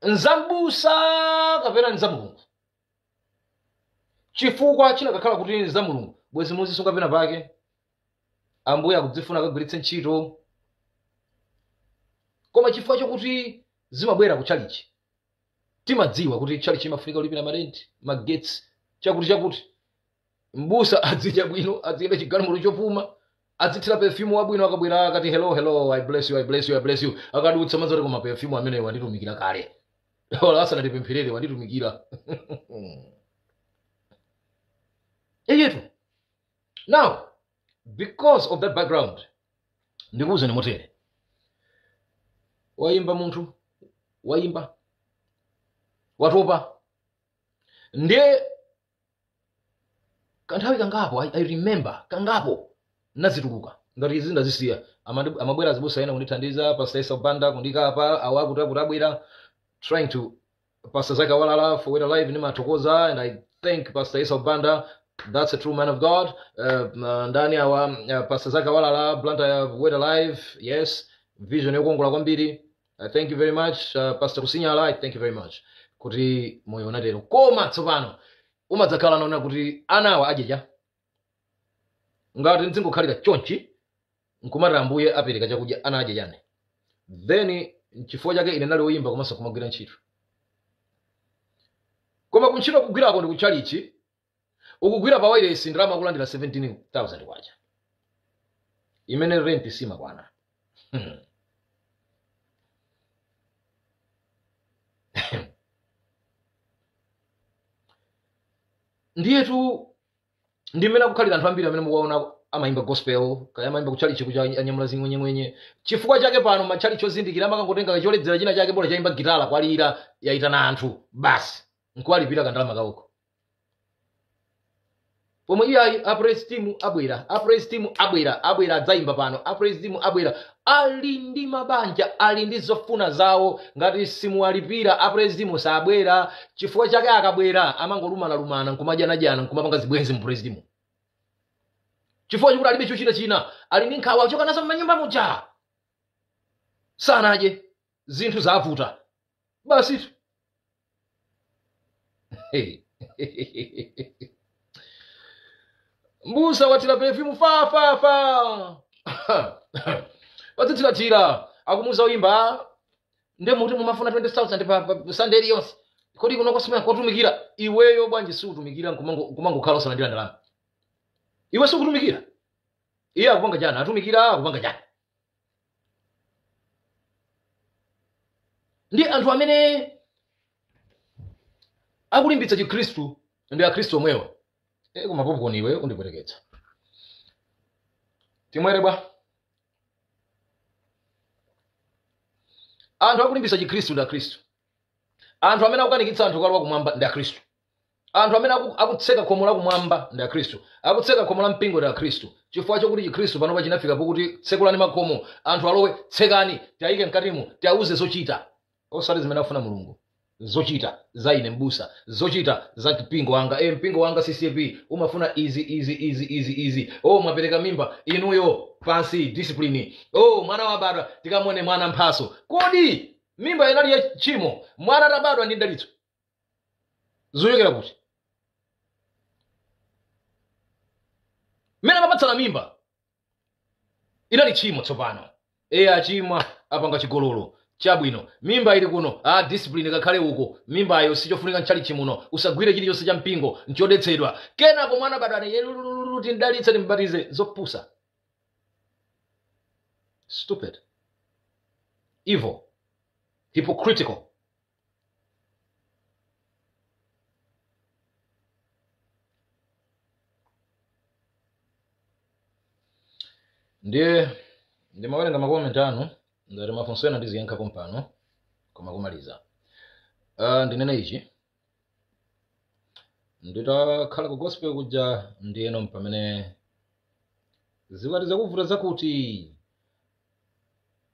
nzambusa kapena nza Mulungu? Chifukwa chinakakhala kuti nza Mulungu, bwezi muzisunga pena pake, Ambuye akudzifuna akagwiritse ntchito. Koma chifukwa chokuti zimabwera ku chalichi, timadziwa kuti chalichi imafunika kulipira marenti, magetsi, chakuti chakuti. Mbusa azidya bwino, aziyenda chigalimoto chopuma, azithira perfume wabwino. Akabwera akati, "Hello, hello, I bless you, I bless you, I bless you." Akadutsa mazoti, "Koma perfume amene wanditumikira kale, wala asanatipempherere wanditumikira." Eyetu, now because of that background, ndikuwuzeni motere: wayimba munthu, wayimba, watopa. Ndiye kanthawi kangapo, I remember kangapo nazituluka ngati izi ndazisiya. Amabwera azibusa ena kundithandiza, Pastor Esau Banda kundikapa awa kuti abwera, trying to Pastor Zaka Walala for Word Alive. Ndimathokoza and I thank Pastor Esau Banda, that's a true man of God. Ndani awa, Pastor Zaka Walala, Blantyre Word Alive, yes, vision yokongola kwambiri. I thank you very much. Pastor Kusinyala, I thank you very much kuti moyo unatero. Koma tsopano umadzakhala naona kuti anawa adyecha ngati ndizingokhalira chonchi nkumati Ambuye apereka chakudya, ana adye chani? Then chifukwa chake ine ndali woyimba komanso kumagwira ntchito. Koma kuntchito kugwirako ndi kutchalichi ukugwira pa wireless, ndalama akulandira 17,000 kwacha, imene rent simakwana. Ndiyetu ndimene akukhalira anthu ambiri amene mukuwaona amayimba gospel, kaya amayimba kutchalichi kucha, anyamula zing'wenyeng'wenye. Chifukwa chake pano matchalichi ozindikira amakangotenga kacholedzera china chake, bola chayimba gitala, kwalira, yayitana anthu, basi, nkuwalipira kandalama kawoko. Pomwe iyayi, a praise team abwera, a praise team abwera, abwera adzayimba pano, a praise team abwera, ali ndi mabanja, ali ndi zofuna zawo. Ngati simuwalipira, a praise team sabwera. Chifukwa chake akabwera amangolumanalumana, nkumadyanajana, nkumapanga zibwenzi mu praise team, chifukwa chikuti alibe chochita china, ali ndi nkhawa, achoka nazo m'manyumba muja, sanadye, zinthu zavuta basi. Hey. Mbusa wathira perfume fa fa fa, wadzithiratira, akumuza uyimba, nde muti mumafuna 20,000 pa Sunday iliyonse. Kodi kuno kosimaya kotumikira iweyo bwanji siutumikira nkumangokhala osalandira ndalama? Iwe sikutumikira, iye akupanga chani? Atumikira, akupanga chani? Ndi anthu amene akulimbitsa Chikhristu ndi Akhristu omwewa. Koma popcorn iwe undipweteketsa, timwere bwa. Anthu akulimbitsa Chikhristu ndi Akhristu. Anthu amene akukanikitsa anthu kukalowa kumwamba ndi Akhristu. Anthu amene akutseka khomo la kumwamba ndi Akhristu. Akutseka khomo la mpingo ndi Akhristu, chifukwa chokuti Chikhristu panopa chinafika pokuti tsekulani makhomo, anthu alowe, tsekani, tiyayike mkatimo, tiyauze zochita, osati zimene afuna Mulungu, zochita za ine mbusa, zochita za mpingo wanga. Mpingo wanga CCAP umafuna izi, izi, izi, izi, izi. Oh, mwapereka mimba inuyo, pansi, discipline. Oh, mwana wabadwa, tikamone mwana mphaso. Kodi mimba inali ya tchimo? Mwana atabadwa ndi mdalitso, zochokera kuti? Mmene amapatsana mimba inali tchimo? Tsopano eye achimwa, apanga chigololo, chabwino, mimba ili kuno, a discipline kakhale uko, mimbayo sichofunika mtchalichi muno, usagwire chilichonse cha mpingo, nchodetsedwa. Kenako mwana badwane, yelulululu, tindalitse, timbatize. Zopusa, stupid, evil, hypocritical. Ndiye ndimawerenga ma comment anu, ndati mafunso ena ndiziyankhapo mpano. Koma kumaliza, ndinene ichi: nditakhala ku gospel kuja, ndiyeno pamene zikati zakuvuta zakuti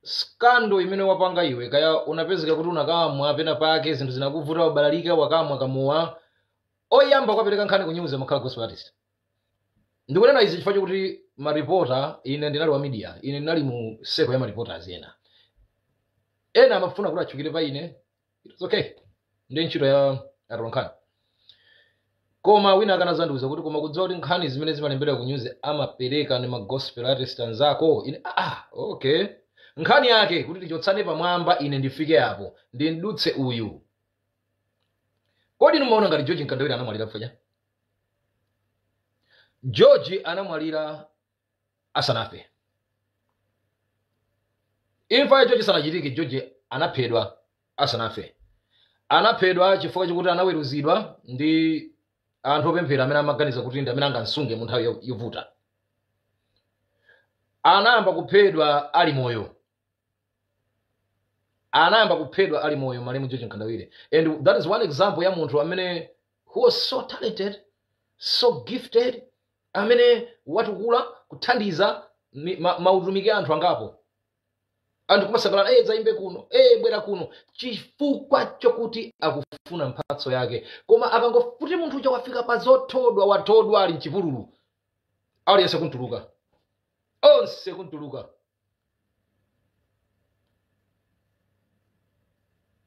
scandal imene wapanga iwe, kaya unapezeka kuti unakamwa pena pake, zinthu zinakuvuta, wabalalika, wakamwa kamowa, oyamba kwapereka nkhani ku news amakhala gospel artist. Ndikunena izi chifukwa chokuti ma reporter, ine ndinali wa media, ine ndinali mu circle ya ma reporters ena. Ena amafuna kuti atchukire pa ine. It's okay, ndi ntchito ya atolankhani. Koma wina akanazandiuza kuti, koma kudziwa kuti nkhani zimene zimalembedwa ku news amapereka ndi ma gospel artist anzako. Ine, ah, okay, nkhani yake kuti tichotsane pamwamba, ine ndifike apo, ndindutse uyu. Kodi nimaona ngati George Mkandawire anamwalira pfacha? George anamwalira asanafe. Imfa ya George sanachitike. George anaphedwa asanafe. Anaphedwa chifukwa chokuti anaweruzidwa ndi anthu opemphera amene amaganiza kuti ndi amene angamsunge mu nthawi yovuta. Anayamba kuphedwa ali moyo, anayamba kuphedwa ali moyo malemu George Mkandawire. And that is one example ya munthu amene who was so talented, so gifted, amene watukula kuthandiza mautumiki a anthu angapo. Anthu kumasangalala, "Eh, zaimbe kuno, eh, bwera kuno," chifukwa chokuti akufuna mphatso yake. Koma akangofuti munthu uja wafika pa zothodwa, wathodwa, ali mchipululu, aliyense kuntuluka, onse kuntuluka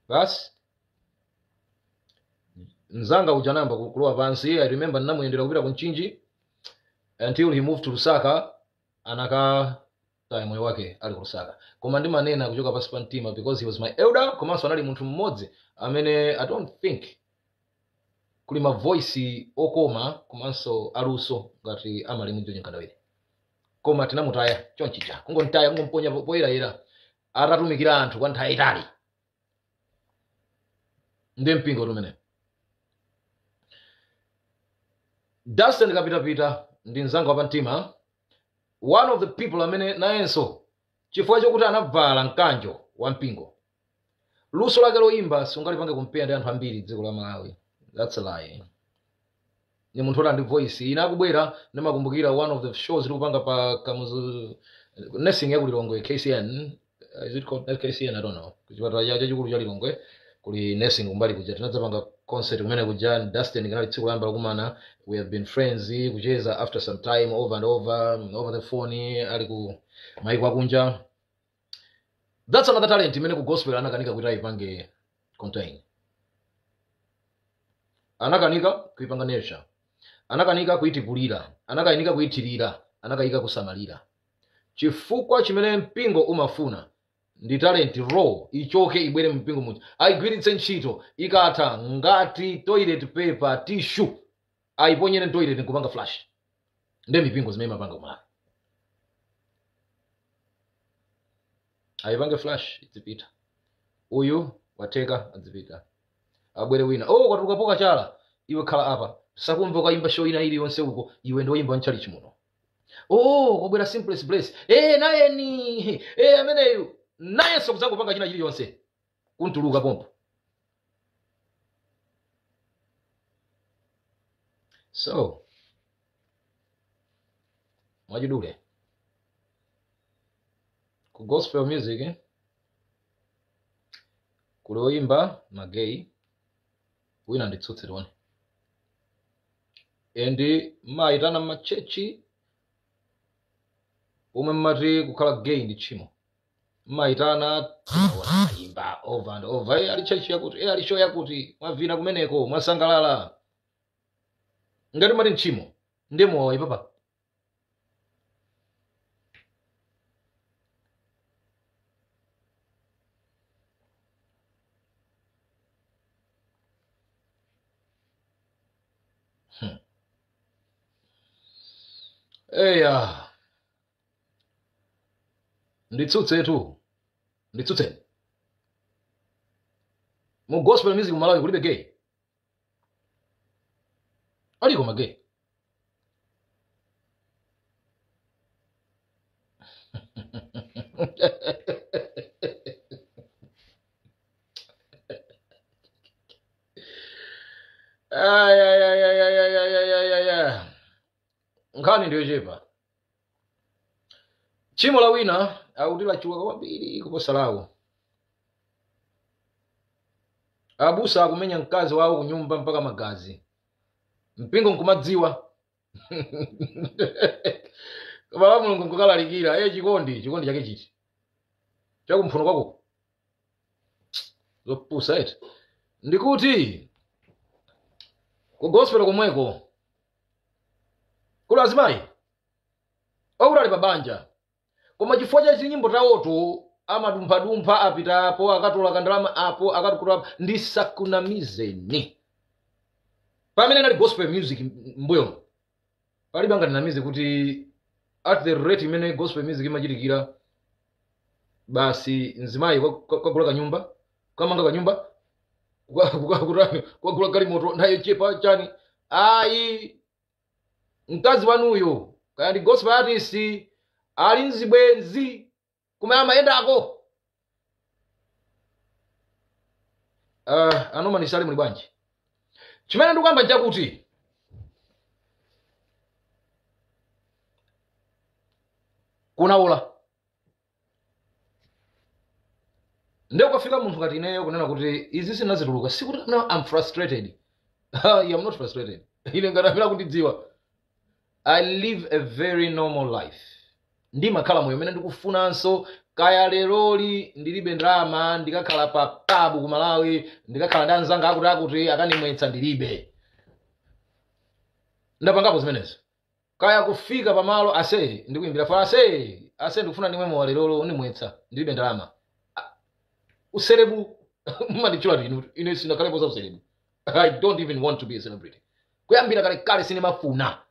basi. Mzanga uja anayamba kulowa pansi. I remember ndinamuyendera kupita ku Mchinji until he moved to Lusaka. Anakataya moyo wake ali ku Lusaka. Koma ndimanena kuchoka pansi pa mtima because he was my elder, komanso anali munthu mmodzi amene I don't think kuli ma voice okoma komanso aluso ngati amalemu George Mkandawire. Koma tinamutaya chonchija, kungontaya, kungomponya poyerayera atatumikira anthu kwa nthawi itali. Ndi mpingo tumene. Dustin Kapitapita ndi mzanga wapamtima, one of the people amene nayenso chifukwa chokuti anavala mkanjo wa mpingo, luso lake loyimba sungalipange compare ndi anthu ambiri dziko la Malawi. That's a lie. Ni munthu oti ndi voice ina akubwera. Ndimakumbukira one of the shows tikupanga pa Kamuzu Nursing ya ku Lilongwe, KCN, is it called KCN? I don't know. Kuchipatala chachikulu cha Lilongwe kuli nursing kumbali kuja. Tinadzapanga concert kumene kuja. Dustin kanali tsiku loyamba lokumana. We have been friends, kucheza after some time over and over, over the phone, ali ku maiko akunja. That's another talent imene ku gospel anakanika kuti ayipange contain, anakanika kuipanga nurture, anakanika kuitipulira, anakanika kuithirira, anakanika kusamalira, chifukwa chimene mpingo umafuna ndi talent raw ichoke, ibwere mpingo muja, ayigwiritse ntchito, ikatha ngati toilet paper, tissue, ayiponyere toilet nkupanga flush. Ndi mipingo zimene imapanga kumalawi, ayipange flush, idzipita. Uyu watheka, adzipita, abwere wina. Oh, kwatuluka poka chala, iwe khala apa, sakumva ukayimba show ina iliyonse uko, iwe ndi woyimba mchalichi muno. Oh, kwabwera Simplest Bless, eh, nayeni, eh, ameneyu nayenso kudzangopanga china chiliyonse, kuntuluka pompo. So mwachidule, ku gospel music, eh, kuli oyimba ma gay. Wina nditsutse tione. And mmayitana mmachechi pomwe mmati kukhala gay ndi tchimo. Mmayitana, timaona mayimba over and over. Eh, ali church yakuti, eh, ali show yakuti, mwavina kumeneko, mwasangalala. Ngati mati mtchimo, ndi mowa ipapa. Eya, nditsutsetu, nditsutseni. Mu gospel music mu Malawi kulibe gay? Aliko ma gay. Ay, ay, ay, ay, ay, ay, ay, ay, ay, ay, ay. Nkhani ndiyochepa. Tchimo la wina akuti lachuluka kwambiri kuposa lawo. Abusa akumenya mkazi wawo kunyumba mpaka magazi, mpingo nkumadziwa, koma wa Mulungu nkukalalikira, e, chikondi. Chikondi chake chiti? Chakumphuno kwako? Zopusa eti. Ndikuti ku gospel komweko kuli azimayi okuti ali pabanja, koma chifukwa cha chinyimbo tawoto amadumphadumpha, apita apo akatola kandalama apo akatukuta apo. Ndisakunamizeni, pamene nali gospel music mbuyomo, palibe angatinamize kuti at the rate imene gospel music imachitikira, basi mzimayi kwagula kanyumba, kwamanga kanyumba, kwagula galimoto nthawi yochepa chani. Ayi, mkazi wanuyo kaya ndi gospel artist, ali mzibwenzi kumene amayendako. Anomanisale muli bwanji? Chimene ndikuyamba nchakuti kunaola ndiye ukafika munthu ngati ineyo kunena kuti izi sinazituluka, sikuti now I'm frustrated. I am not frustrated. Ine ngati amene akundidziwa, I live a very normal life. Ndimakhala moyo umene ndikufunanso. Kaya leroli ndilibe ndalama, ndikakhala pa pub ku Malawi, ndikakhala ndi anzanga akuti akuti akanimwetsa, ndilibe, ndapangapo zimenezo. Kaya kufika pamalo, ase ndikuimbira fa, ase ase ndikufuna ndimwe mowa lerolo, undimwetsa, ndilibe ndalama. Uceleb mumanditchula inu, ine sinakhalepo za uceleb. I don't even want to be a celebrity. Kuyambira kale kale sinimafuna.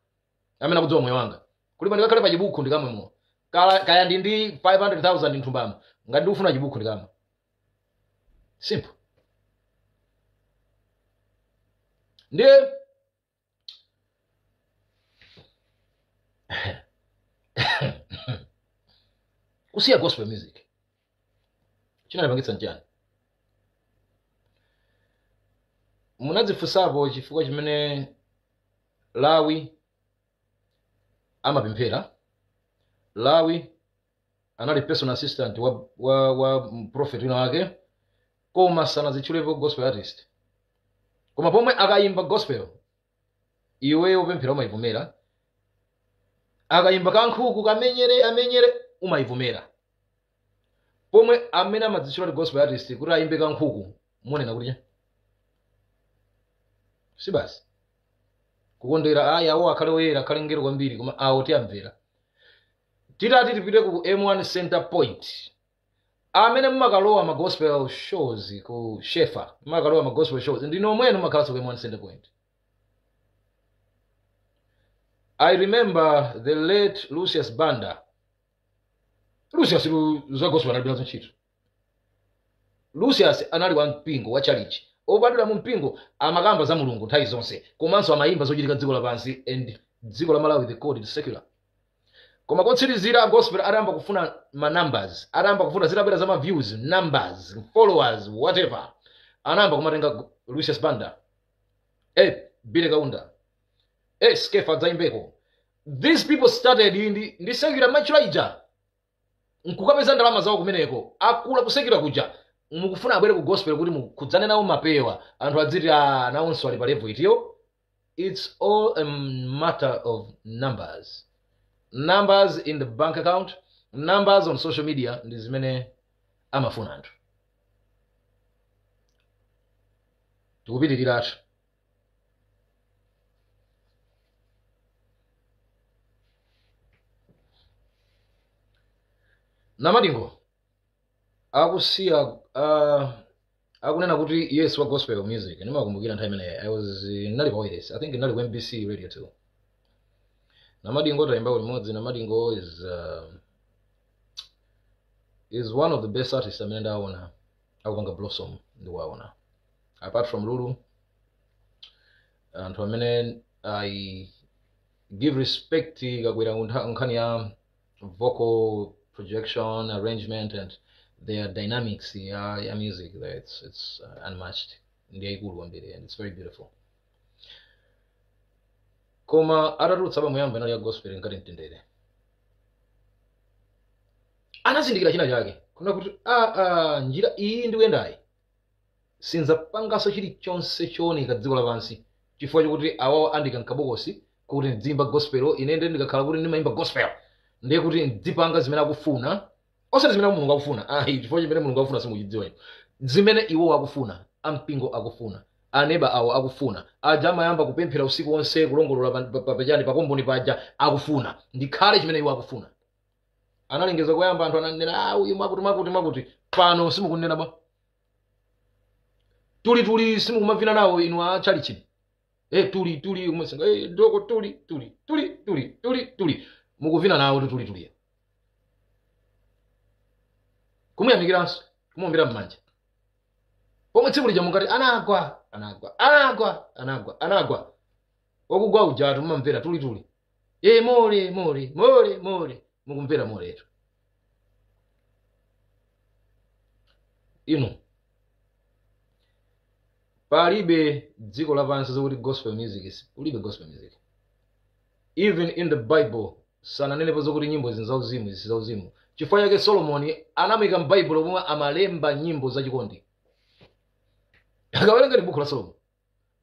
Amene akudziwa moyo wanga, kulipa ndikakhale pa chibuku ndikamwe mowa, kaya ndi 500,000 nthumbamo, ngati ndikufuna chibuku ndikamwe. Simple. Ndiye kusiya gospel music chinalipangitsa nchani? Munadzifunsapo chifukwa chimene Lawi amapemphera? Lawi anali personal assistant wa prophet wina wake, koma sanazitchulepo gospel artist. Koma pomwe akayimba gospel, iweyo upemphera umayivomera. Akayimba kankhuku kamenyere amenyere, umayivomera. Pomwe amene amadzitchula kuti gospel artist kuti ayimbe kankhuku, munena kuti cha si basi kukondera. Ayi, awo akhale oyera, akhale ngero kwambiri, koma awo tiyamvera. Titati tipite ku M1 Center Point, amene mumakalowa ma gospel shows ku Shefa, mumakalowa ma gospel shows, ndino omwene mumakhalanso ku M1 Center Point. I remember the late Lucius Banda. Lucius za gospel anali nazo ntchito. Lucius anali wa mpingo wa church, obadwira mu mpingo, amakamba za Mulungu nthawi zonse, komanso amayimba zochitika dziko lapansi, and dziko la Malawi they called it secular. Koma kotsirizira gospel atayamba kufuna ma numbers, atayamba kufuna zitabwera za ma views, numbers, followers, whatever, anayamba kumatenga Lucius Banda, Billy Kaunda, Skefa adzayimbeko. These people started ndi secular machula ija, nkukapeza ndalama zawo kumeneko. Akula ku secular kuja, mukufuna abwere ku gospel kuti mukhudzane nawo mapewa, anthu adziti, "Ah, nawonso ali pa level itiyo." It's all a matter of numbers, numbers in the bank account, numbers on social media, ndi zimene amafuna anthu. Tikupitiratu. Namadingo akusiya, akunena kuti yes, wa gospel music. Ndimakumbukira nthawi imene I was nali pa wireless, I think nali ku MBC Radio 2. Namadingo tayimba limodzi. Namadingo is one of the best artists amene ndaona akupanga blossom, ndikuwaona apart from Lulu. Anthu amene I give respect kakwera nkhani ya vocal projection, arrangement and their dynamics ya music, it's unmatched, ndi yayikulu kwambiri and it's very beautiful. Koma atatulutsa pamuyamba inali ya gospel ngati Mtendere, anazindikira china chake kuna kuti njira iyi ndikuyendayi sinzapanganso chilichonse chooneka dziko lapansi, chifukwa chokuti awawo andika mkabokosi kuti ndizimba gospel. Ine ndiye ndikakhala kuti ndimayimba gospel, ndiye kuti ndizipanga zimene akufuna, osati zimene Mulungu akufuna ayi, chifukwa chimene Mulungu akufuna simuchidziwa inu. Zimene iwo akufuna, ampingo akufuna, aneba awo akufuna, aja amayamba kupemphera usiku wonse kulongolola pachani pakomboni paja akufuna, ndikhale chimene iwo akufuna. Analengeza koyamba anthu ananena, ah, uyu mwakuti mwakuti mwakuti, pano simukunena ba. Tuli tuli simukumavina nawo inu a chalichi. Tuli tuli umasenga, doko tuli tuli tuli tuli tuli tuli. Mukuvina nawo tuli tuli. Kumuyamikiranso, kumuombera m'manja. Pomwe tsiku lija mukati anagwa, anagwa, anagwa, anagwa, anagwa. Okugwa uja tumamvera tuli tuli. More more more more mukumvera moretu. Inu palibe dziko lapansi zokuti gospel music is ulibe gospel music. Even in the Bible sananenepo zokuti nyimbo izi zauzimu, izi zauzimu. Chifukwa chake Solomoni anamuyika m'Bible pomwe amalemba nyimbo zachikondi. Akawerenga buku la Solomon,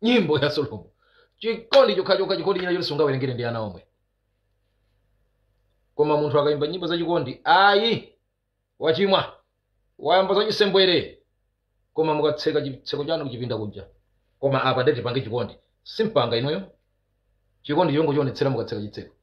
nyimbo ya Solomon, chikondi chokha chikondi china chonse ungawerengere ndi ana omwe. Koma munthu akayimba nyimbo zachikondi, ayi wachimwa, wayamba zachisembwere. Koma mukatseka chitseko chanu kuchipinda kuja, koma apa ndeti pange chikondi, simpanga inuyo chikondi chongo chionetsera mukatseka chitseko.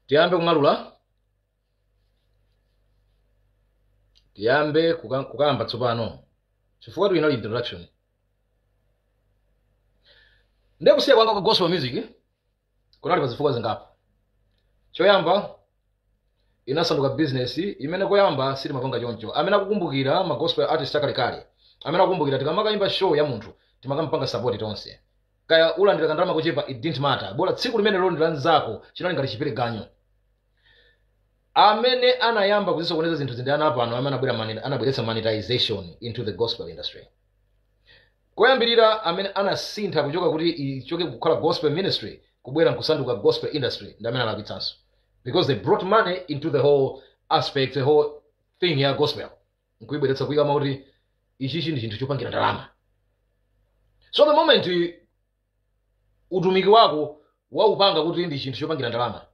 Tiyambe kung'alula, tiyambe kukamba tsopano, chifukwa tu inali introduction. Ndekusiya kwanga kwa gospel music kunali pa zifukwa zingapo. Choyamba, inasanduka business imene koyamba sitimapanga choncho. Amene akukumbukira ma gospel artist akalekale, amene akukumbukira tikamakayimba show ya munthu timakampanga support tonse. Kaya ulandira kandalama kochepa, it didn't matter. Bola tsiku limene lolondera nzako chinali ngati chipereganyo. Amene anayamba kuzisokoneza zinthu zindi ana pano amene anabweretsa monetization into the gospel industry. Koyambirira amene anasintha kuchoka kuti ichoke kukhala gospel ministry kubwera nkusanduka gospel industry ndi amene alakwitsanso, because they brought money into the whole aspect, the whole thing ya gospel, nkuibweretsa kuyika kuti ichichi ndi chinthu chopangira ndalama. So the moment utumiki wako waupanga kuti ndi chinthu chopangira ndalama,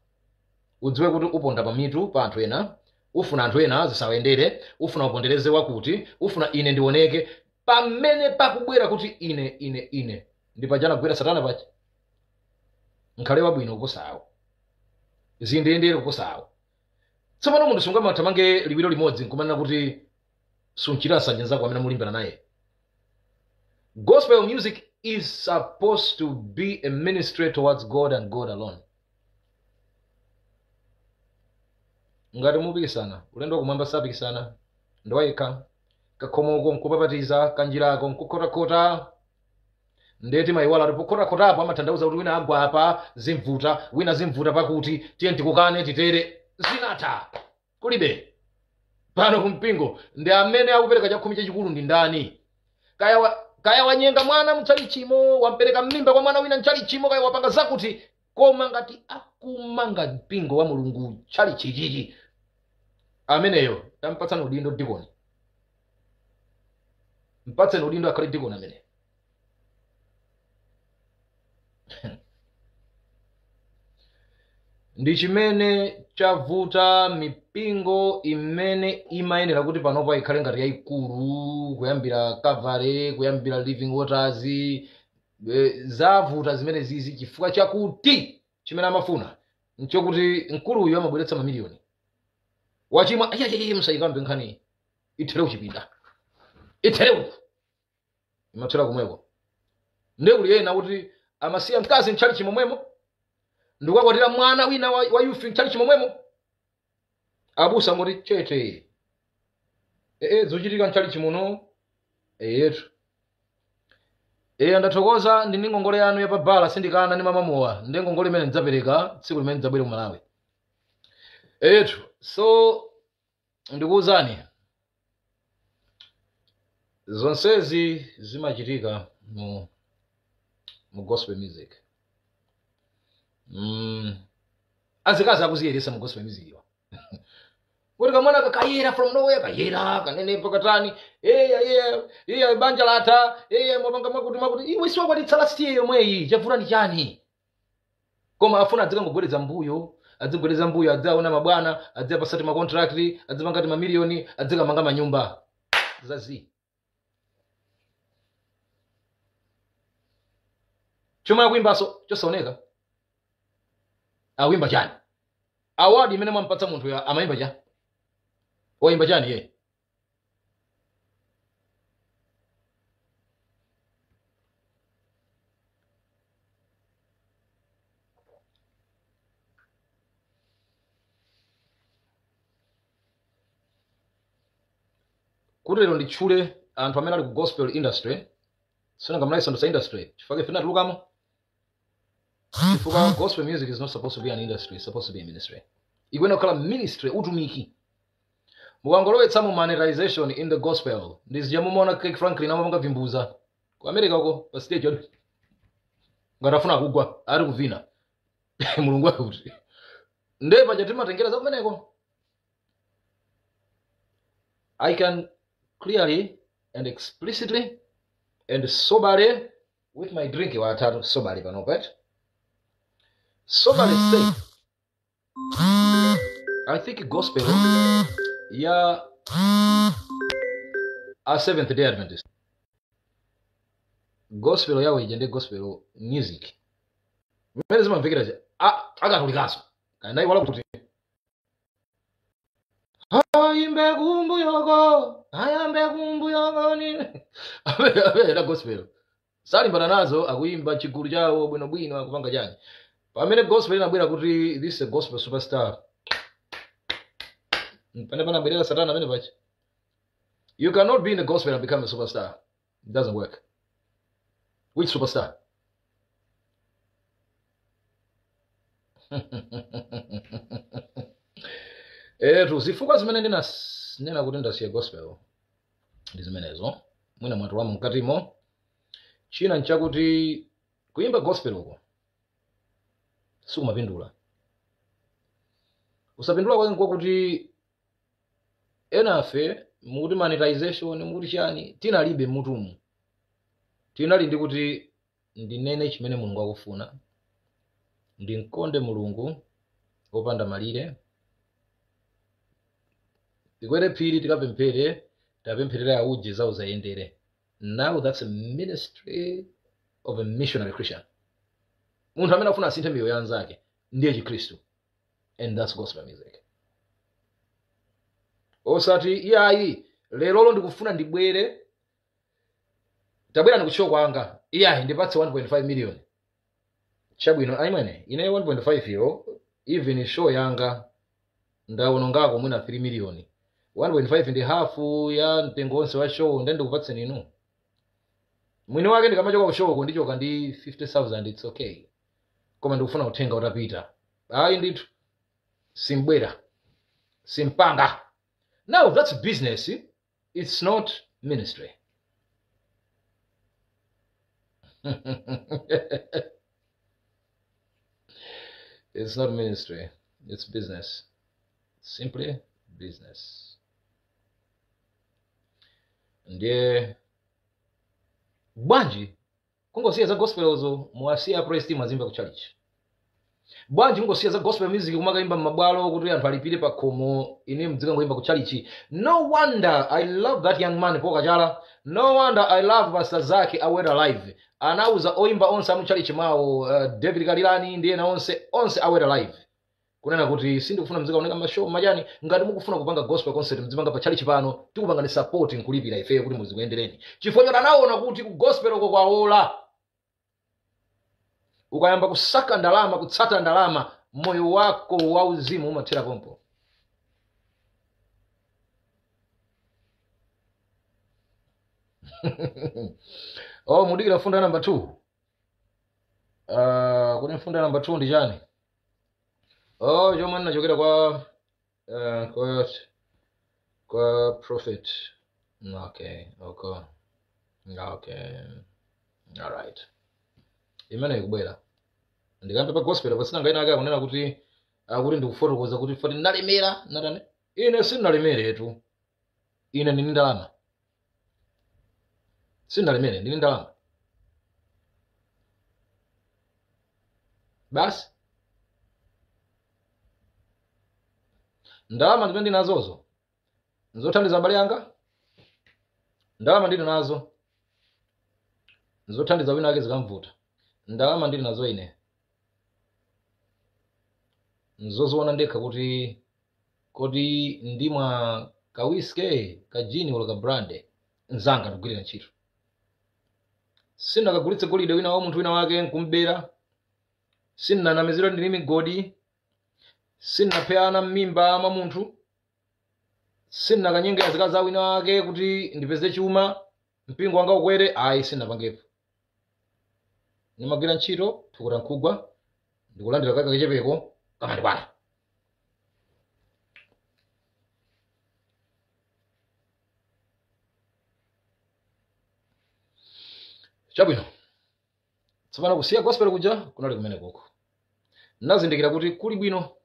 udziwe kuti uponda pamitu pa anthu ena, ufuna anthu ena zisawayendere, ufuna upondereze wakuti, ufuna ine ndioneke. Pamene pakubwera kuti ine ine ine, ndi paja anagwera satana paja. Nkhale wabwino kuposa awo, ziyendeyendere kuposa awo. Tsopano munthu sungamathamange liwiro limodzi nkumanena kuti sunchita nsanje nzako amene mulimbana naye. Gospel music is supposed to be a ministry towards God and God alone. Ngati mupikisana ulendo wakumwamba sapikisana, ndiwayekha. Kakhomoko nkupapatiza, kanjirako nkukhotakhota. Ndeti mayiwala kuti pokhotakhotapo amatanthauza kuti wina agwa apa zimvuta, wina zimvuta pakuti tiye tikukane titere, zinatha kulibe. Pano kumpingo ndi amene akupereka chakhumi chachikulu ndi ndani? Kaya wanyenga mwana mchalichimo, wampereka mmimba kwa mwana wina mchalichimo, kaya wapanga zakuti, koma ngati akumanga mpingo wa Mulungu chalichichichi, ameneyo tampatsani udindo dikoni, mpatseni udindo akhale dikoni amene. Ndi chimene chavuta mipingo imene imayenera kuti panopa ikhale ngati yayikulu, kuyambira Calvary, kuyambira Living Waters, zavuta zimene zizi chifukwa chakuti chimene amafuna nchokuti mkuluyu amabweretsa mamiliyoni. Wachimwa, ayi, musayikambe nkhani, ithere kuchipinda, ithere uku, imathera kumweko. Ndiye kuli ena kuti amasiya mkazi mchalichi momwemo ndikukakwatira mwana wina wa youth mchalichi momwemo. Abusa ngoti chete, zochitika mchalichi muno yetu. Ndathokoza ndi ngongole yanu ya pabala, sindikana ndi mamamowa, ndi ngongole imene ndidzapereka tsiku limene ndidzabwere ku Malawi. Yetu. So ndikuwuzani zonsezi zimachitika mu gospel music. Azikazi akuziyeresa mu gospel music iwa. Kuti kamwana kakayera from nowhere, kayera kanenepa katani, eya eya eya, banja latha, eya mwapanga mwakuti mwakuti. Iwe siwakwatitsa last year yomweyi, chavuta ndi chani? Koma afuna adzikangogwedeza mbuyo, adzigwedeza mbuyo, adzaona mabwana, adzapasati ma contract, adzipanga ti mamiliyoni, adzikamanga manyumba zazi. Chomwe akuimbaso chosaoneka, akuimba chani? Award imene mwampatsa munthu ya amayimba cha wayimba chani ye? Kuti lero nditchule anthu amene ali ku gospel industry, sinangamulaisandutsa industry chifukwa ife tinatulukamo, chifukwa gospel music is not supposed to be an industry, it's supposed to be a ministry. Ikuyenera kukhala ministry, utumiki. Mukangolowetsamo monetization in the gospel, ndizija mumaona Kirk Franklin amapanga vimbuza ku America uko pa stage, odi ngati afuna kugwa ari kuvina Mulungu wake kuti nde paja timatengera za kumeneko. I can clearly and explicitly and soberly with my drink watatu soberly panopa, right? Soberly say I think gospel ya a Seventh Day Adventist, gospel yawo ija ndi gospel music mmene zimamvekera akatolikaso kanaiwala kuti ayimbe kumbuyoko, ayambe kumbuyoko ni amene gospel salimbana nazo, akuimba chigulu chawo bwinobwino, akupanga chani. Pamene gospel inabwera kuti this is a gospel superstar, pane panabwerera Satana amene pacha. You cannot be in the gospel and become a superstar. It doesn't work. Which superstar? Etu zifukwa zimene ndinanena kuti ndasiya gospel ndi zimenezo. Mwina mwatulamo mkatimo. China nchakuti kuimba gospel uko sikumapindula. Kusapindula kwake nkwakuti enafe mukuti monetization, mukuti chani, tinalibe mutumu. Tinali ndi kuti ndinene chimene Mulungu akufuna, ndinkonde Mulungu wopanda malire, tikwere phiri tikapemphere, tapempherera auje zawo zayendere. Now that's a ministry of a missionary Christian. Munthu amene afuna asinthe miyoyo ya anzake ndiye Chikhristu, and that's gospel music. Osati iyayi lerolo ndikufuna ndibwere, tabwera ndikutchoko kwanga, iyayi ndipatse 1.5 million. Chabwino ayimwene, ine 1.5 yo even show yanga ndawonongako mwina 3 million. 1.5 ndi hafu ya mtengo wonse wa show, nde ndikupatseni inu. Mwini wake ndikamachoka ku show ndichoka ndi 50,000, it's okay, koma ndikufuna uthenga utapita. Ayi ndithu simbwera simpanga. Now that's business, it's not ministry. It's not ministry, it's business, simply business. Ndiye bwanji kungosiya za gospelzo, muwasiya praise team azimba ku church? Bwanji kungosiya za gospel music kumakaimba m'mabwalo kuti anthu alipire pa khomo, ine mdzikangoimba ku church? No wonder I love that young man Paul Kachala. No wonder I love Pastor Zake Aware Alive. Anauza oimba onse amu church mwawo, David Kalilani ndi ena onse, onse Aware Alive, kunena kuti sindikufuna mzikaoneka mashow machani. Ngati mukufuna kupanga gospel concert mzipanga pa church pano, tikupanga ni support nkulipira ifeyo kuti muzikuyendereni, chifukwa choti anaona kuti ku gospel uko kwaola. Ukayamba kusaka ndalama, kutsata ndalama, moyo wako wauzimu umathera pompo. Oh, mudikira mfundo ya number 2. Kuti mfundo ya number 2 ndi chani? Oh, chomwe ndinachokera kwa prophet. Okay, all right. Imene ikubwera ndikambe pa gospel pasina ngaina ake akunena kuti akuti ndikufotokoza kuti fati nalemera natani. Ine sindinalemeretu, ine ndini ndalama, sindinalemere, ndini ndalama basi. Ndalama zimene ndinazozo nzothandiza abale anga, ndalama ndili nazo nzothandiza wina ake zikamvuta, ndalama ndili nazo ine nzoziona ndekha kuti kodi ndimwa ka whisky, ka gin wala ka brandy, nzanga ndikugwirira ntchito. Sindakagulitse golide wina wa munthu wina wake nkumbera, sindinanamizira ndili migodi, sindinaphe ana m'mimba mwa munthu, sindinakanyengera zikazi za wina wake kuti ndipeze chuma mpingo wanga ukwere, ayi, sindinapangepo. Ndimagwira ntchito thukuta nkhugwa, ndikulandira kaka kachepeko kamandikwana. Chabwino, tsopano kusiya gospel kuja kunali kumene koko. Nazindikira kuti kuli bwino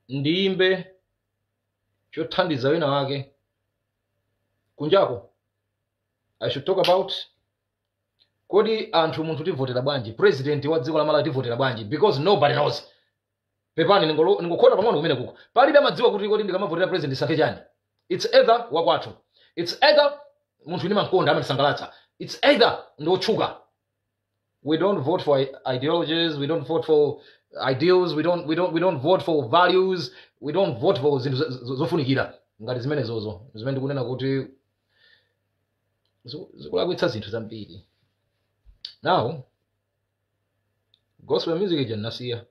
ndiyimbe chothandiza wina wake kunjako. I should talk about kodi anthu munthu tivotera bwanji, president wa dziko la Malawi tivotera bwanji, because nobody knows. Pepani, ningokhota pang'ono kumene kuko, palibe amadziwa kuti kodi ndikamavotera president sankhe chani. It's either wakwathu, it's either munthu ine mankonda amandisangalatsa, it's either ndiotchuka. We don't vote for ideologies, we don't vote for ideals, we don't vote for values, we don't vote for zinthu zofunikira ngati zimene zozo zimene ndikunena kuti zikulakwitsa zinthu zambiri. Now gospel music ija nasiya,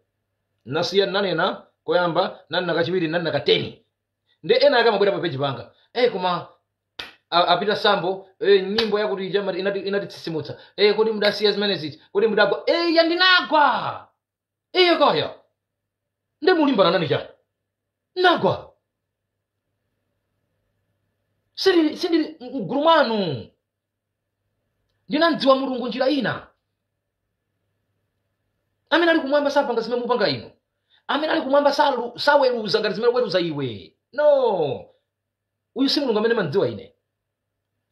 nasiya, nanena koyamba, nanena kachiwiri, nanena ka 10. Ndi ena ake amabwera pa page panga, koma apita sambo, nyimbo yakuti ija inatitsitsimutsa, kodi mudasiya zimene ziti, kodi mudagwa? Ya ndinagwa. Kaya ndi mulimbana nani chani? Nagwa, sindili mgulu mwanu. Ndinamdziwa Mulungu njira ina. Amene ali kumwamba sapanga zimene mupanga inu. Amene ali kumwamba saweruza ngati zimene weruza iwe. No, uyu si Mulungu amene mandziwa ine.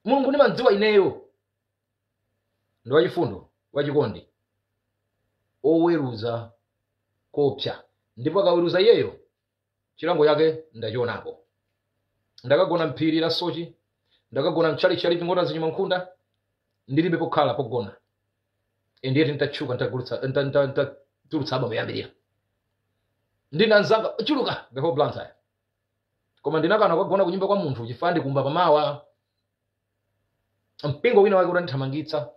Mulungu ndimandziwa ineyo ndi wachifundo, wachikondi, oweruza kopsa, ndipo akaweruza iyeyo chilango chake ndachionapo. Ndakagona mphiri la Sochi, ndakagona mtchalitchi chali zinyuma nkhunda, ndilibe pokhala pogona. Endiyeti ntatchuka, ntatulutsa album yoyambirira, ndina anzanga chuluka the whole Blantyre, koma ndinakana kukagona kunyumba kwa munthu chifukwa ndikumba pamawa. Mpingo wina wake utandithamangitsa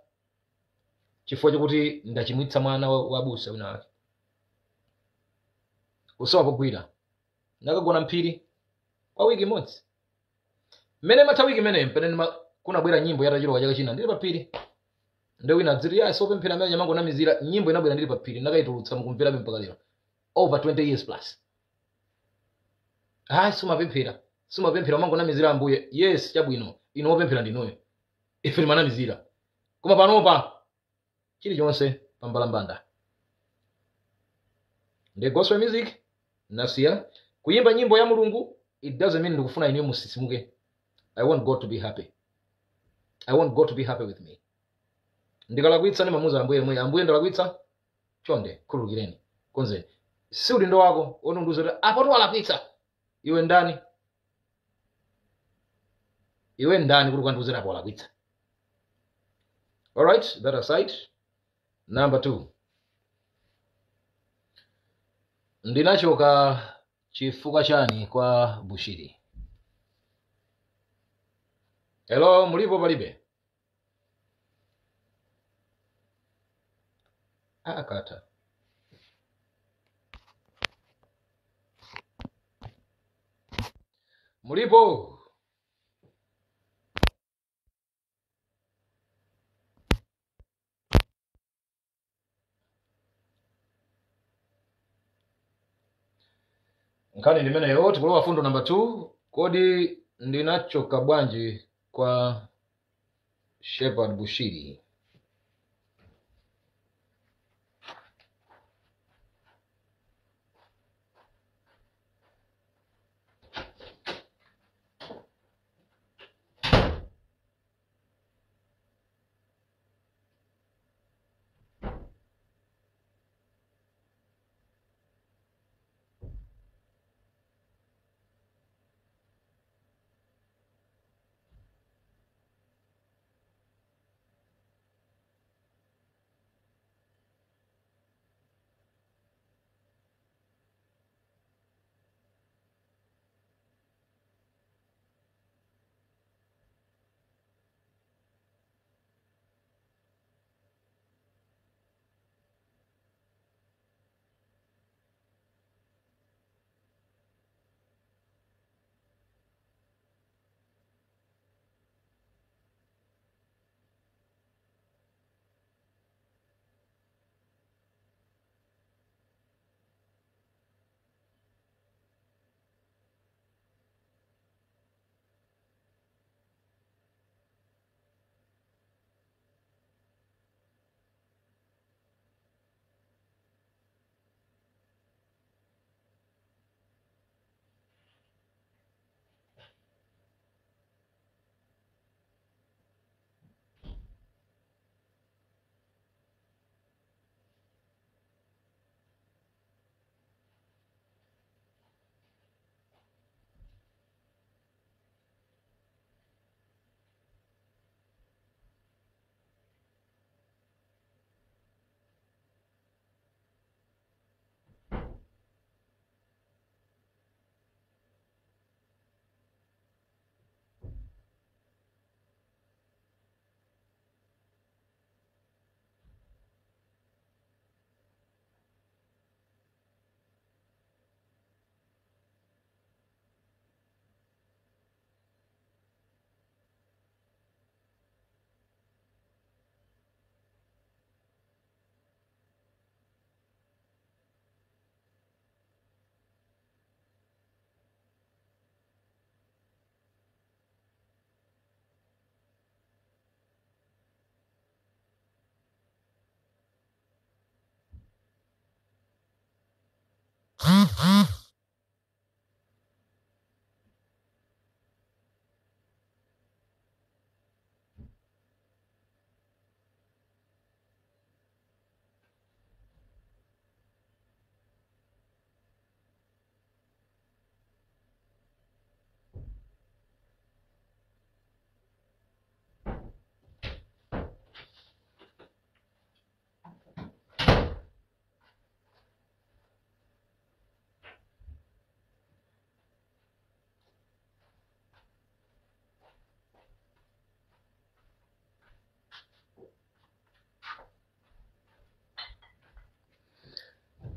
chifukwa chokuti ndachimwitsa mwana wa busa wina wake, kusowa pogwira, ndakagona mphiri kwa wiki imodzi. Mmene matha wiki imeneyo, mpene kunabwera nyimbo yatachiloka chaka china ndili pa phiri. Ndi wina adziti ya sopemphera amene nyamangonamizira. Nyimbo inabwera ndili pa phiri, ndakayitulutsa, mukumverabe mpaka lero, over 20 years plus. Hayi, sumapemphera, sumapemphera, umangonamizira Ambuye. Yes, chabwino, inu wopemphera ndinuyo, ife timanamizira. Koma panopa chilichonse pambalambanda. Ndi gospel music nasiya. Kuyimba nyimbo ya Mulungu, it doesn't mean ndikufuna inuyo musisimuke. I want God to be happy. I want God to be happy with me. Ndikalakwitsa ndimamuza Ambuye mwe, "Ambuye, ndalakwitsa, chonde khululukireni, konzeni." Si udindo wako woti undiuze kuti apo walakwitsa. Iwe ndani? Iwe ndani kuti ukandiuzira apo walakwitsa? Alright, that aside, number two, ndinachoka chifukwa chani kwa Bushiri? Hello, mulipo? Palibe akatha. Mulipo? Nkhani ndimeneyo. Tikulowa fundo number 2. Kodi ndinachoka bwanji kwa Shepherd Bushiri?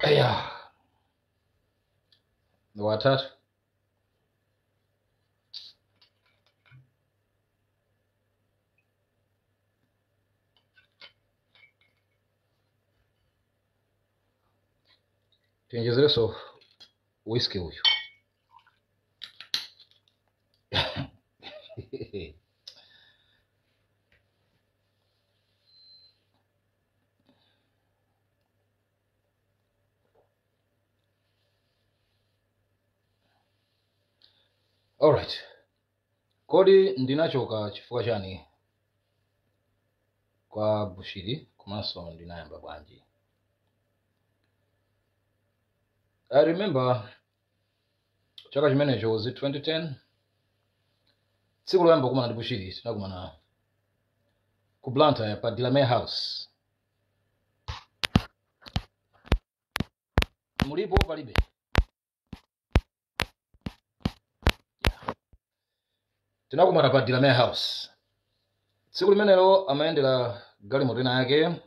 Aya, watatu. Tiyenjezereso whisky uyu. Alright, kodi ndinachoka chifukwa chani kwa Bushiri, komanso ndinayamba bwanji? I remember chaka chimenecho was it 2010, tsiku loyamba kumana ndi Bushiri tinakumana ku Blantyre pa Delamere House. Mulipo palibe? Tinakumana pa Delamere House. Tsiku limenelo amayendera galimoto ina yake,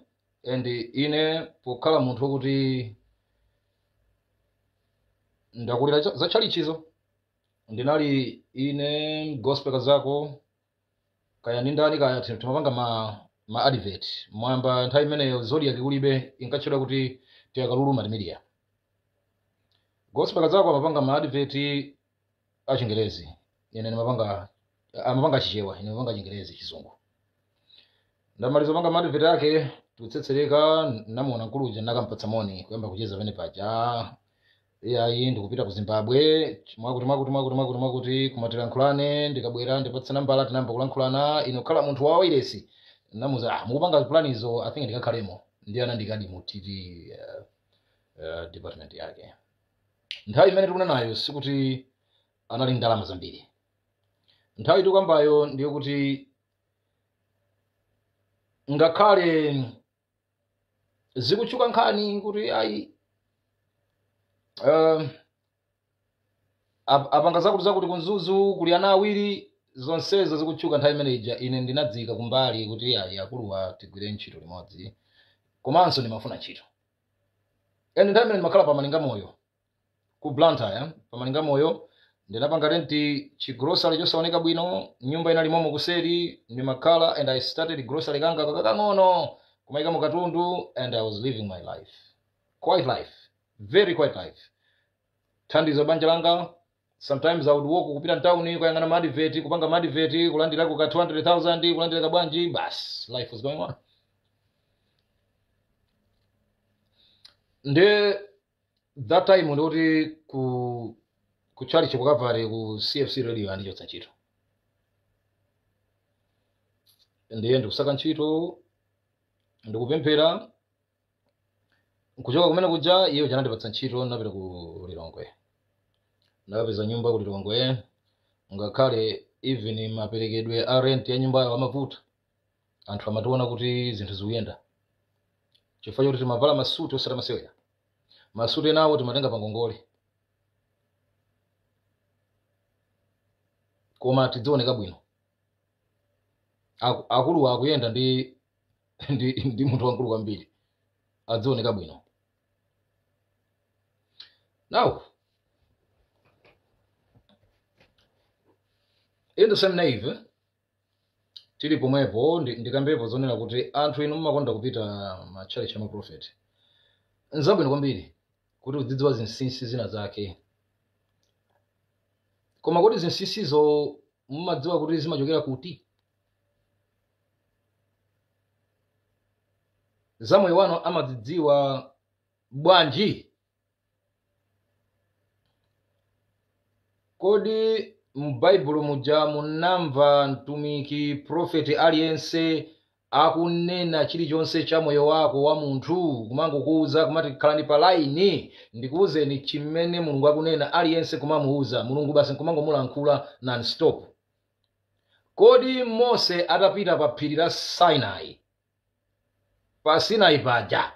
and ine pokhala munthu wokuti ndakulira za tchalichizo, ndinali ine Gospel Kazako kaya ndi ndani kaya, timapanga ma advert mwamba. Nthawi imeneyo Zodiac kulibe, inkatchedwa kuti Tiyakalulu Multimedia. Gospel Kazako amapanga ma advert achingerezi, ine ndimapanga, amapanga Chichewa, ine ndimapanga Chingerezi, Chizungu. Ndamaliza panga ma advert ake, tikutsetsereka, namuona mkulu uja, nakampatsa moni, kuyamba kucheza pamene paja. Iyayi, ndikupita ku Zimbabwe mwakuti mwakuti mwakuti mwakuti mwakuti, kumatilankhulane, ndikabwera ndipatse nambala. Tinayamba kulankhulana. Ino khala munthu wa wairesi, namuza, ah, mukupanga plan izo, I think ndikakhalemo. Ndi anandikadi mu TV department yake. Nthawi imene tikuna nayo sikuti anali ndalama zambiri. Nthawi tikambayo ndiyo kuti ngakhale zikutchuka nkhani kuti ayi, apanga zakuti zakuti kunzuzu kuli ana awiri, zonsezo zikutchuka nthawi imene ija, ine ndinadzika kumbali kuti ayi, akuluwa tigwire ntchito limodzi, komanso ndimafuna ntchito. Ene nthawi imene ndimakhala pa Malinga Moyo ku Blantyre, pa Malinga Moyo ndinapanga rent chigrocery chosaoneka bwino, nyumba inali momo kuseri ndimakhala, and I started grocery kanga kakang'ono kumayikamo katundu, and I was living my life, quiet life, very quiet life, thandizo banja langa. Sometimes I would walk kupita mtown kuyang'ana ma advert, kupanga ma advert, kulandirako ka 200,000, kulandira kabwanji, bas, life was going on. Nde that time ndikuti ku church ku Calvary, ku CFC Radio andichotsa ntchito. Ndiye ndikusaka ntchito, ndikupemphera. Nkuchoka kumene kuja, iye uja anandipatsa ntchito, ndinapita ku Lilongwe, ndakapeza nyumba ku Lilongwe. Ngakhale even maperekedwe a rent ya nyumbayo amavuta, anthu amationa kuti zinthu zikuyenda chifukwa choti timavala masuti osati masewera. Masuti enawo timatenga pa ngongole, koma tidzioneka bwino. Akuluwa akuyenda ndi munthu wamkulu kwambiri, adzioneka bwino. Now in the same nave tili pomwepo, ndikambepo zonena kuti anthu inu mumakonda kupita matchalichi a maprofeti. Nzabwino kwambiri kuti udzidziwa zinsinsi zina zake, koma kuti zinsinsizo mumadziwa kuti zimachokera kuti? Zamoyo wanu amazidziwa bwanji? Kodi m'Baibulo muja munamva mtumiki, profeti aliyense akunena chilichonse cha moyo wako wa munthu, kumangokuuza, kumati khalani pa laini ndikuwuzeni chimene Mulungu akunena, aliyense kumamuuza Mulungu basi nkumangomulankhula non-stop? Kodi Mose atapita pa phiri la Sinai, pa Sinai paja,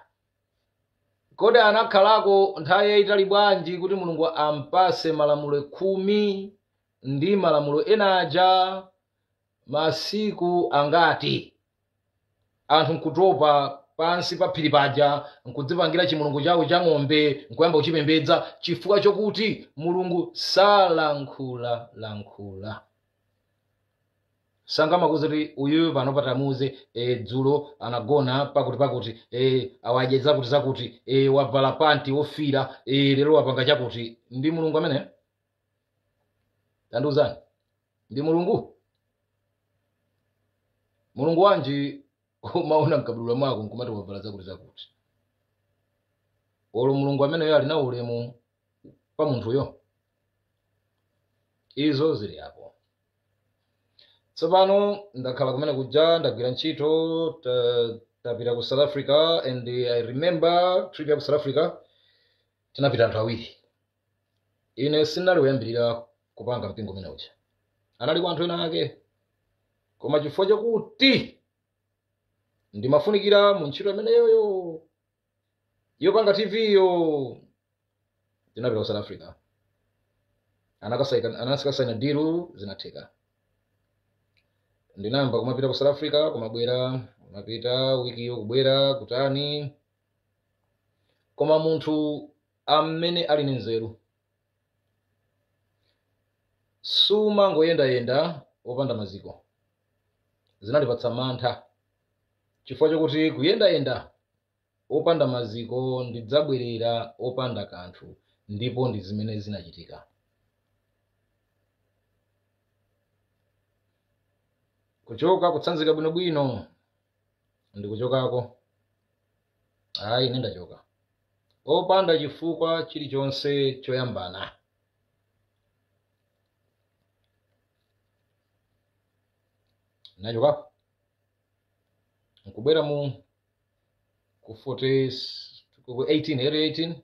kodi anakhalako nthawi yayitali bwanji kuti Mulungu ampase malamulo 10 ndi malamulo ena aja? Masiku angati? Anthu nkutopa. Pansi pa phiri paja nkudzipangira chimulungu chawo cha ng'ombe, nkuyamba kuchipembedza, chifukwa chokuti Mulungu salankhula lankhula. Sangamakuze kuti uyuyu pano patamuze, dzulo anagona pakuti pakuti, awadye zakuti zakuti, wavala panti wofira, lero wapanga chakuti. Ndi Mulungu amene? Tandiuzani, ndi Mulungu? Mulungu wanji umaona mkabudula mwako nkumati wavala zakuti zakuti? Olo Mulungu ameneyo ali na ulemu pa munthuyo? Izo zili apo. Tsopano ndakhala kumene kuja, ndagwira ntchito, tapita ku South Africa. And I remember trip ya ku South Africa, tinapita anthu awiri. Ine sindinali kuyambirira kupanga mpingo umene uja, analiko anthu ena ake, koma chifukwa chakuti ndimafunikira mu ntchito imeneyoyo yopanga TV yo, tinapita ku South Africa. Anakasaina deal, zinatheka. Ndinayamba kumapita ku South Africa, kumabwera, kumapita wikiyo, kubwera, kutani. Koma munthu amene ali ndi nzeru sumangoyendayenda wopanda maziko. Zinandipatsa mantha chifukwa chokuti kuyendayenda opanda maziko, ndidzabwerera opanda kanthu, ndipo ndi zimene zinachitika. Kuchoka kutsanzika bwinobwino, ndikuchokako. Ayi, ine ndachoka opanda chifukwa chilichonse choyambana. Nachokapo nkubwera mu ku 40, ku 18, area 18.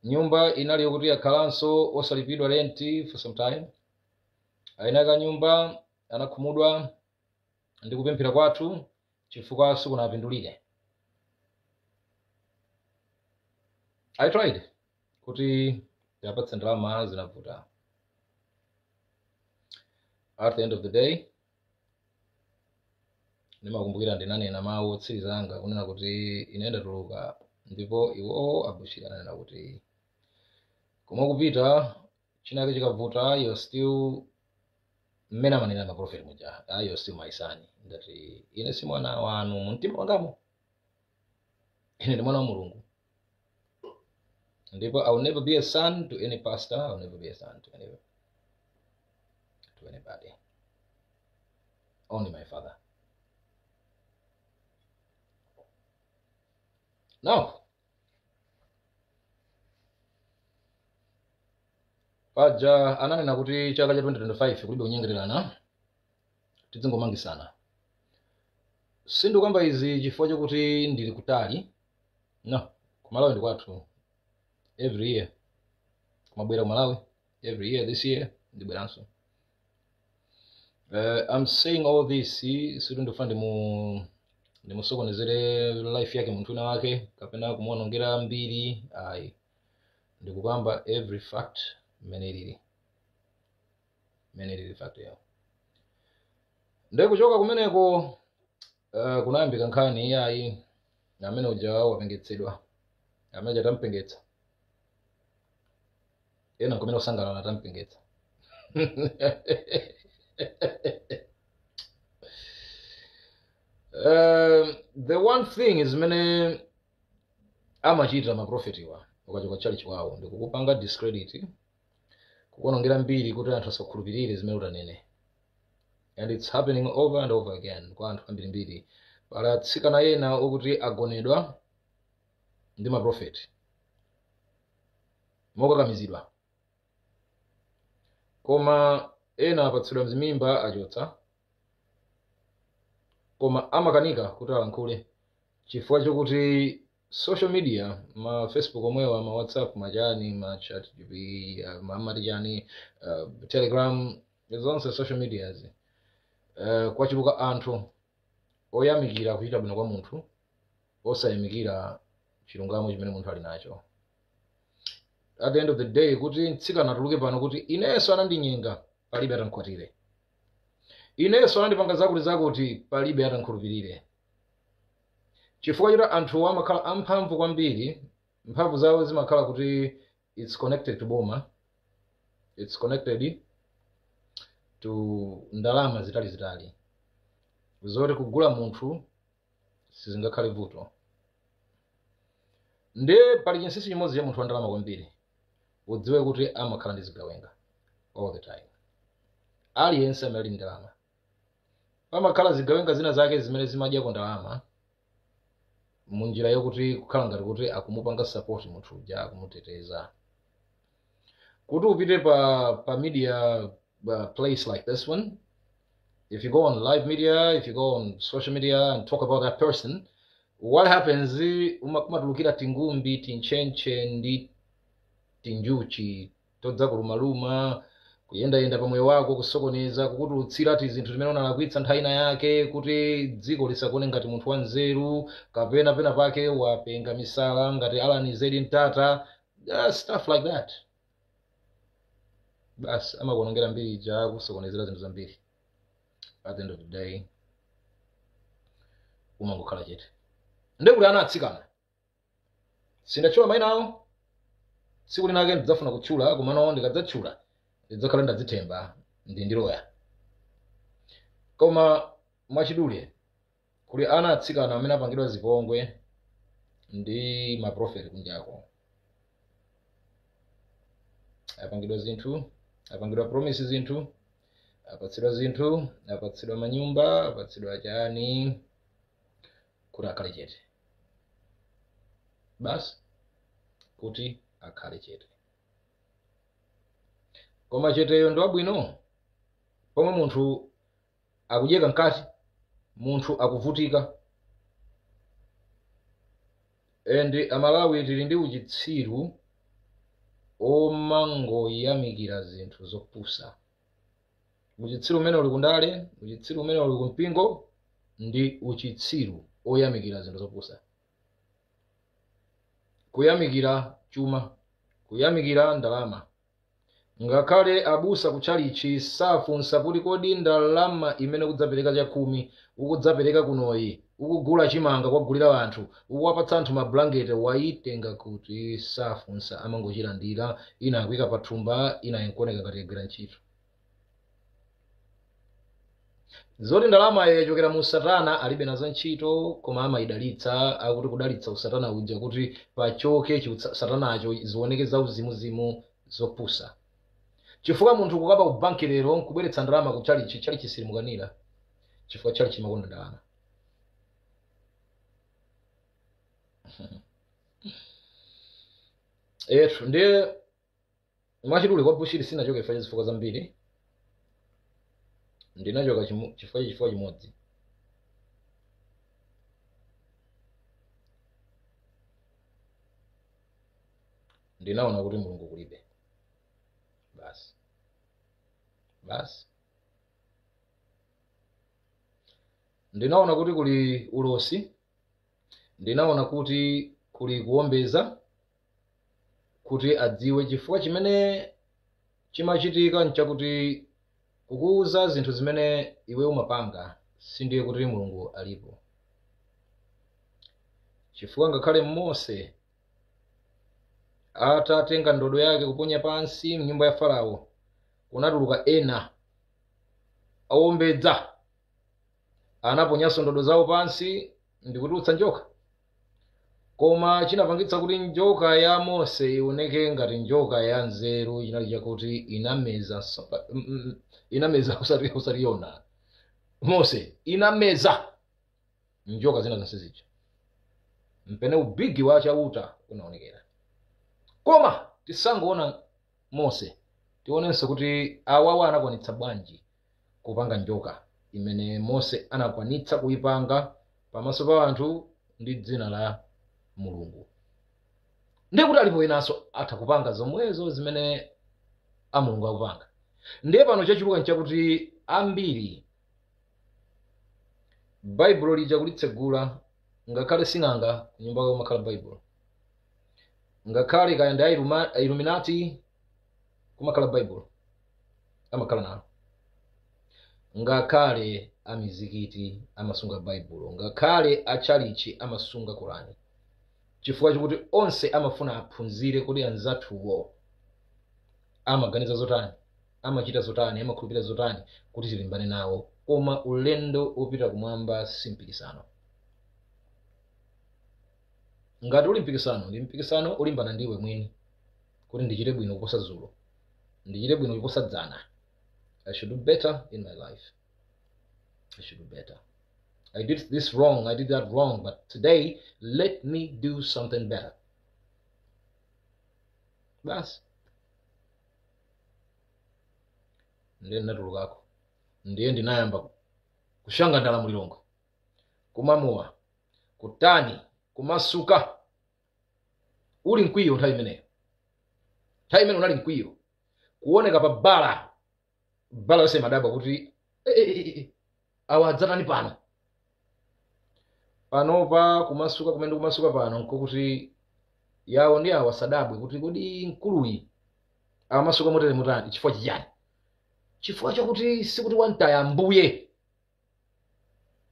Nyumba inali yokuti yakhalanso osalipidwa renti for some time. Ayinaka nyumba anakhumudwa ndi kupemphera kwathu chifukwa sikunapindulire. I tried kuti yapatse ndalama, zinavuta. At the end of the day, ndimakumbukira ndinanena mawu otsiriza anga kunena kuti ine ndatuluka, ndipo iwowo abushiri ananena kuti komwe kupita chinake chikavuta, you're still, mmene amanena maprofeti muja, ah, you're still my son. Ndati ine si mwana wanu mu mtima wangamo, ine ndi mwana wa Mulungu, ndipo I will never be a son to any pastor, I will never be a son to anybody, only my father. Now paja ananena kuti chaka cha 2025 kulibe kunyengererana, tidzingomangisana. Sindikamba izi chifukwa chokuti ndili kutali, no. Kumalawi ndi kwathu, every year kumabwera kumalawi, every year. This year ndibweranso. I'm saying all this sikuti ndifuna ndimusokonezere life yake munthu wina wake kapena kumuonongera mbiri, ayi. Ndikukamba every fact mmene ilili, mmene ilili fact yawo. Ndikuchoka kumeneko, kunayambika nkhani iyayi, amene uja wapengetsedwa, amene uja tampengetsa, ena nkumene kusangalala tampengetsa. The one thing is zimene amachita maprofetiwa ukachoka chalichi kwawo ndikukupanga discredit, kukuonongera mbiri kuti anthu asakhulupirire zimene utanene, and it's happening over and over again kwa anthu ambirimbiri. Pali atsikana ena okuti agonedwa ndi maprofeti mokakamizidwa, koma ena apatsidwa mzimimba achotsa, koma amakanika kuti alankhule chifukwa chokuti social media, ma Facebook omwewa, ma WhatsApp, machani, ma Chat GP, mamati chani, Telegram, zonse social medias, kwachuluka anthu oyamikira kuchita bwino kwa munthu, osayamikira chilungamo chimene munthu ali nacho. At the end of the day, kuti mtsikana atuluke pano kuti inenso anandinyenga, palibe atankhwatire, inenso anandipanga zakuti zakuti, palibe atankhulupirire. Chifukwa choti anthu amakhala amphamvu kwambiri, mphamvu zawo zimakhala kuti it's connected to boma, it's connected to ndalama zitalizitali, zoti kugula munthu sizingakhale vuto. Ndiye pali chinsinsi chimodzi cha munthu wa ndalama kwambiri, udziwe kuti amakhala ndi zigawenga all the time. Aliyense amene ali ndi ndalama, pamakhala zigawenga zina zake zimene zimadyako ndalama munjira yokuti kukhala ngati kuti akumupanga support munthu uja, akumuteteza. Kuti upite pa media place like this one, if you go on live media, if you go on social media and talk about that person, what happens, kumatulukira tingumbi, tinchenche ndi tinjuchi todza kulumaluma, kuyendayenda pa moyo wako, kusokoneza, kukutulutsira ti zinthu zimene unalakwitsa nthawi ina yake, kuti dziko lisakuone ngati munthu wanzeru, kapena pena pake wapenga misala ngati Alan Zedi Mtata, stuff like that. Basi amakuonongera mbiri ija, kusokonezera zinthu zambiri. At the end of the day umangokhala chete. Ndekuti ana atsikana, sindatchula mayina awo, tsiku linake ndidzafuna kutchula, komano ndikadzatchula ndidzakhala ndadzithemba ndi ndiloya. Koma mwachidule, kuli ana atsikana amene apangidwa zipongwe ndi maprofeti kunjako, apangidwa zinthu, apangidwa promise zinthu, apatsidwa zinthu, apatsidwa manyumba, apatsidwa chani, kuti akhale chete. Basi kuti akhale chete. Koma cheteyo ndi wabwino pomwe munthu akudyeka mkati, munthu akuvutika. And Amalawi tili ndi uchitsiru omangoyamikira zinthu zopusa. Uchitsiru umene uli kundale, uchitsiru umene uli kumpingo, ndi uchitsiru oyamikira zinthu zopusa. Kuyamikira chuma, kuyamikira ndalama. Ngakhale abusa kutchalichi safunsa kuti kodi ndalama imene ukudzapereka chakhumi, ukudzapereka kunoyi, ukugula chimanga kwagulira anthu, ukuwapatsa anthu mablanketi, waitenga kuti? Safunsa, amangochilandira, ina akuyika pathumba, ina inkuoneka ngati yagwira ntchito. Zoti ndalama yachokera mu satana alibe nazo ntchito, koma amayidalitsa, akuti kudalitsa usatana uja kuti pachoke satanacho, zioneke za uzimuzimu zopusa. Chifukwa munthu kukaba ku banki lero nkubweretsa ndalama ku chalichi, chalichi silimukanira, chifukwa chalichi chimakonda ndalama. Etu ndiye mwachidule kwa Bushiri sinachoka chifukwa cha zifukwa zambiri, ndinachoka chifukwa chimodzi. Ndinaona kuti Mulungu kulibe. Basi basi, ndinaona kuti kuli ulosi, ndinaona kuti kuli kuwombeza, kuti adziwe chifukwa chimene chimachitika nchakuti kukuuza zinthu zimene iwe umapanga sindiye kuti Mulungu alipo. Chifukwa ngakhale Mose atatenga ndodo yake kuponya pansi mnyumba ya Farao, kunatuluka ena awombedza, anaponyanso ndodo zawo pansi ndikutulutsa njoka. Koma chinapangitsa kuti njoka ya Mose ioneke ngati njoka ya nzeru chinali chakuti inameza inameza usati Yona, Mose inameza njoka zina zonse zija, mpene ubigi wa Chauta unaonekera. Koma tisangoona Mose, tionenso kuti awawa anakwanitsa bwanji kupanga njoka imene Mose anakwanitsa kuipanga pamaso pa anthu ndi dzina la Mulungu. Ndiye kuti alipo enanso atha kupanga zomwezo zimene a Mulungu akupanga. Ndiye pano chachuluka nchakuti ambiri Baibulo lija kulitsegula, ngakhale sing'anga kunyumba kwake kumakhala Baibulo, ngakhale kaya ndi Illuminati kumakhala Baibulo amakhala nalo, ngakhale Amizikiti amasunga Baibulo, ngakhale atchalichi amasunga Korani, chifukwa chokuti onse amafuna aphunzire kuti anzathuwo amaganiza zotani, amachita zotani, amakhulupirira zotani, kuti tilimbane nawo. Koma ulendo wopita kumwamba si mpikisano. Ngati uli mpikisano, ndi mpikisano ulimbana ndiwe mwini, kuti ndichite bwino kuposa dzulo, ndichite bwino kuposa dzana. I should do better in my life. I should do better. I did this wrong, I did that wrong, but today let me do something better. Basi, ndiye ndinatulukako, ndiye ndinayamba kushanga ndala mulilongo, kumamuwa, kutani, kumasuka. Uli mkwiyo nthawi imeneyo, nthawi imene unali mkwiyo, kuoneka pa bala bala yonse madabwa kuti awa adzatani pano. Panopa kumasuka kumene kumasuka pano nkokuti yawo ndi awa sadabwe kuti kodi mkuluyi amasuka motere motani, chifukwa chiyani? Chifukwa chakuti sikuti wamtaya Ambuye,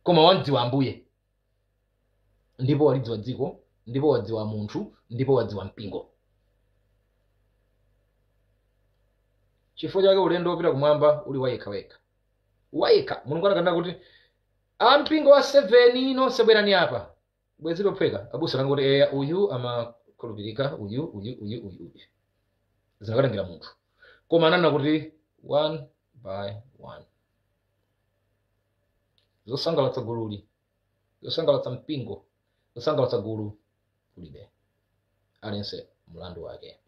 koma wamdziwa Ambuye, ndipo walidziwa dziko, ndipo wadziwa munthu, ndipo wadziwa mpingo. Chifukwa chake ulendo wopita kumwamba uli wayekha wekha, wayekha. Mulungu anakanena kuti ampingo wa 7 nonse bwerani apa, bwezi lophweka abusa nangoti eya uyu amakhulupirika, uyu uyu uyu uyu uyu, zinakatengera munthu. Koma ananena kuti one by one. Zosangalatsa gululi, zosangalatsa mpingo, zosangalatsa gulu kulibe, aliyense mlandu wake.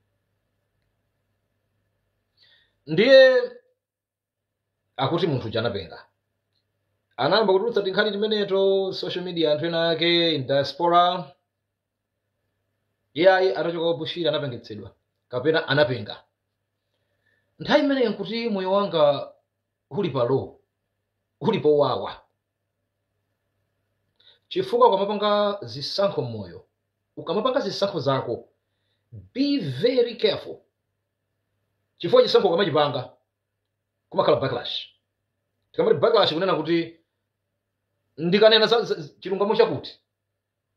Ndiye akuti munthu anapenga, anayamba kutulutsa tinkhani timeneto social media, anthu ena ake in diaspora. Iyayi, atachoka Bushiri anapengetsedwa kapena anapenga. Nthawi imeneyo nkuti moyo wanga uli palo, uli powawa, chifukwa ukamapanga zisankho mmoyo, ukamapanga zisankho zako, be very careful, chifukwa chisankho ukamachipanga kumakhala backlash. Tikamati backlash, kunena kuti ndikanena chilungamo chakuti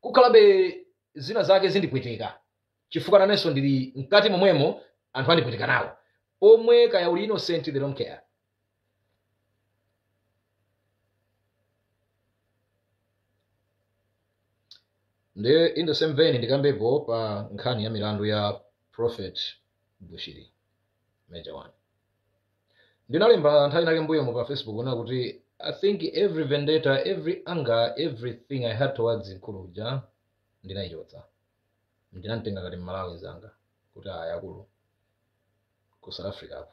kukhalabe zina zake zindipweteka, chifukwa nanenso ndili mkati momwemo, anthu andipweteka nawo pomwe. Kaya uli innocent, they don't care. Ndi in the same vein, ndikambepo pa nkhani ya milandu ya Prophet Bushiri Major One. Ndinalemba nthawi inake mbuyomo pa Facebook kunena kuti I think every vendetta, every anger, everything I had towards mkulu uja ndinayichotsa. Ndinamtenga ngati Mmalawi mzanga, kuti aya akulu ku South Africa apo,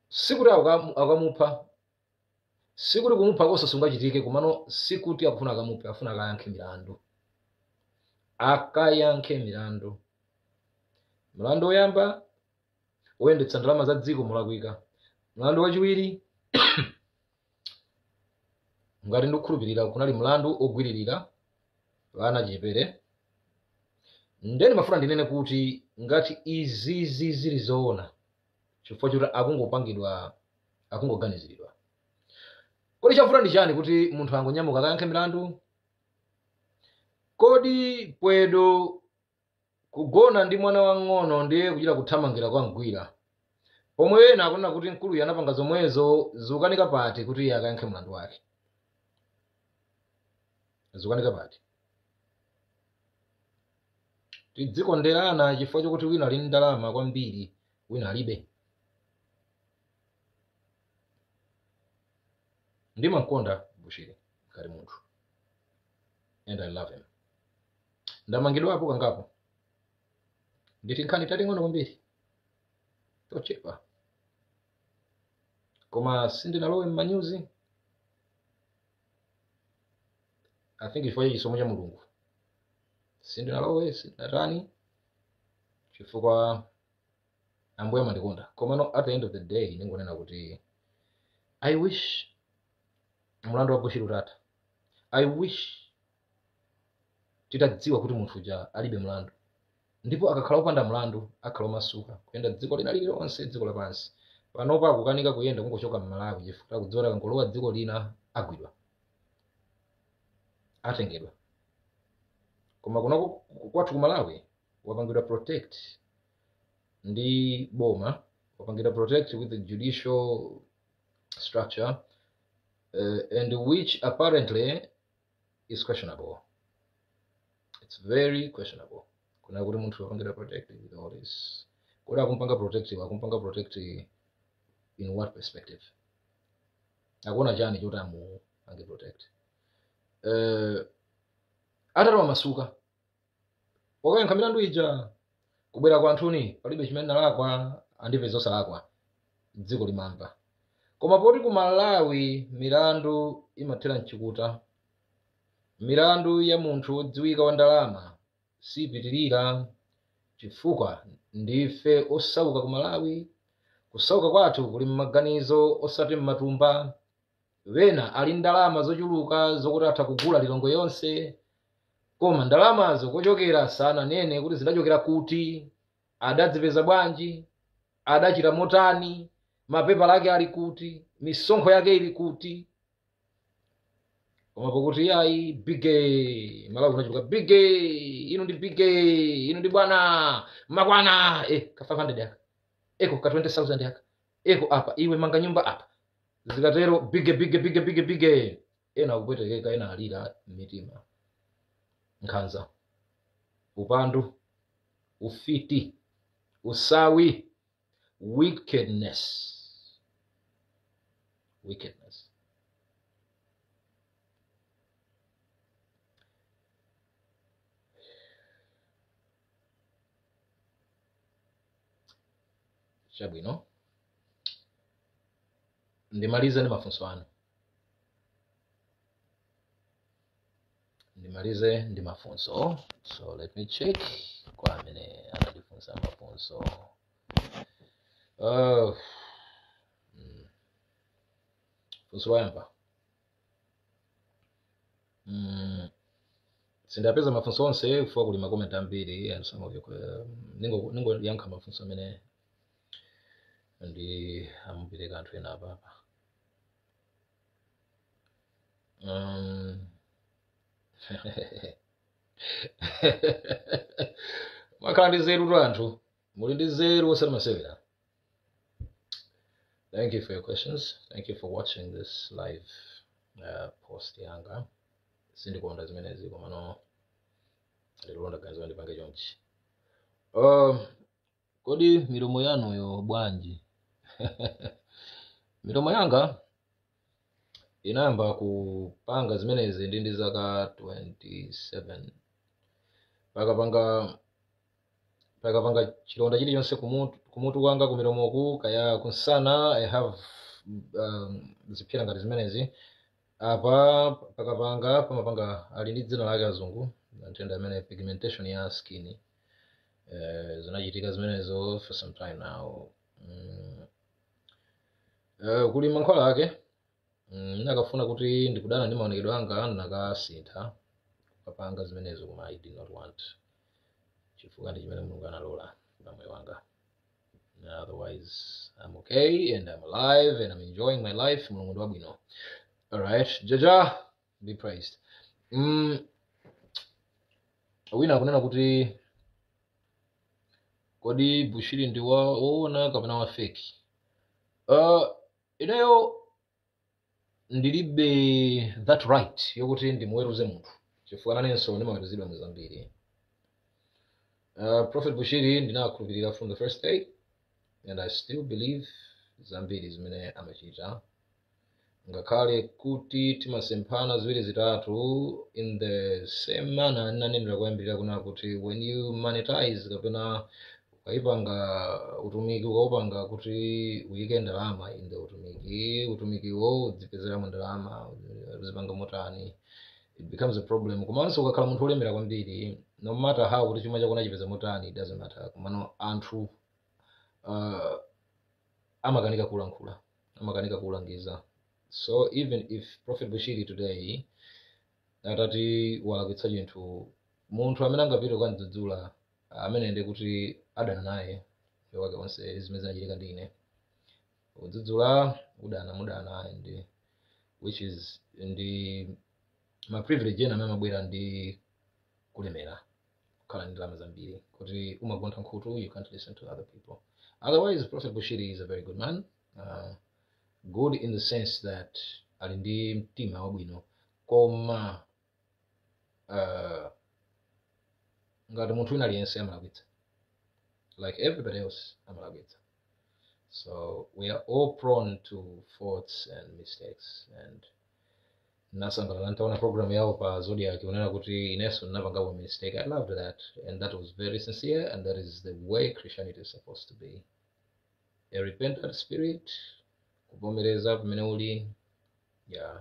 sikuti akamupha, sikuti kumupha konse sungachitike, komano sikuti akufuna akamuphe, afuna akayankhe milandu, akayankhe milandu. Mlandu woyamba woyendetsa ndalama za dziko molakwika, mlandu wachiwiri, ngati ndikukhulupirira, kunali mlandu ogwiririra vana chipere. Ndeni mafuna ndinene kuti ngati izizi zili zoona, chifukwa choti akungopangidwa, akungoganiziridwa, kodi chavuta ndi chani kuti munthu angonyamuka akayankhe milandu? Kodi pwedo kugona ndi mwana wang'ono ndiye kuchita kuthamangira kwa mgwira, pomwe ena akunena kuti mkuluyu anapanga zomwezo, zikukanika pati kuti iye akayankhe mlandu wake? Zikukanika pati? Tidzikonderana chifukwa chokuti wina ali ndi ndalama kwambiri, wina alibe? Ndimamkonda Bushiri ngati munthu and I love him. Ndamangidwapo kangapo, nditi nkhani tating'ono kwambiri tochepa, koma sindinalowe m'manyuzi, I think chifukwa cha chisomo cha Mulungu. Sindinalowe, sindinatani, chifukwa Ambuye amandikonda. Komano at the end of the day, ndingonena kuti I wish mlandu wa Bushiri utatha. I wish titadziwa kuti munthu uja alibe mlandu, ndipo akakhala opanda mlandu akhala omasuka kuyenda dziko lina lililonse, dziko lapansi. Panopa akukanika kuyenda kungochoka m'Malawi chifukwa akudziwa akangolowa dziko lina agwidwa, atengedwa. Koma kunoko kwathu ku Malawi wapangidwa protect ndi boma, wapangidwa protect with the judicial structure, and which apparently is questionable. It's very questionable kuna kuti munthu wapangidwa protect with all this. Kodi akumpanga protect, akumpanga protect in what perspective? Akuona chani choti amupange protect? Atati wamasuka, wakayankha milandu ija, kubwera kwa anthuni, palibe chimene nalakwa, andipeza osalakwa, dziko limamva. Koma poti ku Malawi milandu imathera mchikuta, milandu ya munthu wodziwika wa ndalama sipitirira, chifukwa ndife osauka ku Malawi. Kusauka kwathu kuli m'maganizo osati m'matumba. Wena ali ndalama zochuluka zokuti atha kugula Lilongwe yonse, koma ndalamazo kochokera sananene kuti zidachokera kuti, adadzipeza bwanji, adachita motani, mapepala ake ali kuti, misonkho yake ili kuti. Koma pokuti ayi, bige Malawi kunachuluka bige, inu ndi bige, inu ndi bwana makwana, ka 500 yaka, eko ka 20,000 yaka, eko apa iwe manga nyumba apa. Zikatero bige bige bige bige bige, ena akupwetekeka, ena alira mitima. Nkhanza, upandu, ufiti, usawi, wickedness, wickedness. Chabwino, ndimalize ndi mafunso anu, ndimalize ndi mafunso. So let me check kwa amene anandifunsa mafunso. Funso loyamba, sindapeza mafunso onse kufuwa kuli ma comment ambiri and some of you, ningoyankha mafunso amene ndi amupereka anthu ena apapa. Makhala ndi zeru tu anthu, muli ndi zeru osati masewera. Thank you for your questions. Thank you for watching this live post yanga. Sindikonda zimenezi, komano lero ndaganiza ndipange chonchi. Kodi milomo yanuyo bwanji? Milomo yanga inayamba kupanga zimenezi ndi zaka 27. Pakapanga chilonda chilichonse kumutu kwanga, kumilomoku kaya kunsana, I have zipsera ngati zimenezi apa. Pakapanga pamapanga, ali ndi dzina lake azungu nthenda amene, pigmentation ya skin. Zinachitika zimenezo for some time now. Kuli mankhwala ake. Nakafuna kuti ndikudana ndi maonekedwe anga, nakasintha kapanga zimenezo, koma I did not want, chifukwa ndi chimene Mulungu analola pamoyo wanga. Otherwise I'm okay and I'm alive and I'm enjoying my life. Mulungu ndi wabwino. Alright, Jaja be praised. Wina akunena kuti kodi Bushiri ndi woona kapena wa fake? Ineyo ndilibe that right yokuti ndimuweruze munthu, chifukwa nanenso ndimaweruzidwa muzambiri. Prophet Bushiri ndinakhulupirira from the first day and I still believe zambiri zimene amachita, ngakhale kuti timasemphana ziwiri zitatu. In the same manner ndinanenera kuyambirira kuna kuti when you monetize kapena ukayipanga utumiki, ukaupanga kuti uyike ndalama in the utumiki, utumikiwo udzipezeramo ndalama, uzipanga motani, it becomes a problem. Komanso ukakhala munthu olemera kwambiri, no matter how kuti chuma chako unachipeza motani, it doesn't matter, komano anthu amakanika kulankhula, amakanika kulangiza. So even if Prophet Bushiri today atati walakwitsa chinthu, munthu amene angapite kukamdzudzula amene ndi kuti adana naye moyo wake onse. Zimene zinachitika ndi ine. Kudzudzula udana mudana, and which is ndi ma privilege ena amene amabwera ndi kulemera, kukhala ndi ndalama zambiri, kuti umagontha nkhutu, you can't listen to other people. Otherwise, Prophet Bushiri is a very good man, good in the sense that ali ndi mtima wabwino, koma ngati munthu wina aliyense amalakwitsa, like everybody else amalakwitsa. So we are all prone to faults and mistakes, and nasangalala ntaona program yawo pa Zodiac unena kuti inenso ndinapangapo mistake. I loved that, and that was very sincere, and that is the way Christianity is supposed to be, a repentant spirit, kuvomereza pamene uli. Yeah,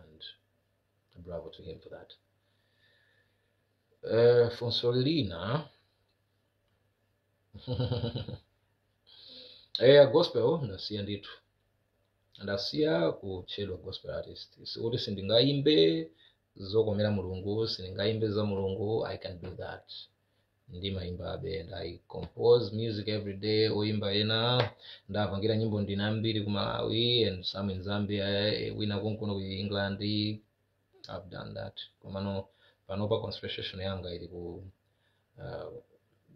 and bravo to him for that. Funso lina, gospel ndasiya ndithu, ndasiya kutchedwa gospel artist. Sikuti sindingayimbe zokomera Mulungu, sindingayimbe za Mulungu. I can do that, ndimayimbabe and I compose music every day. Oyimba ena ndapangira nyimbo ndina ambiri ku Malawi and some in Zambia, wina kunkuno ku England. I've done that, komano panopa concentration yanga ili ku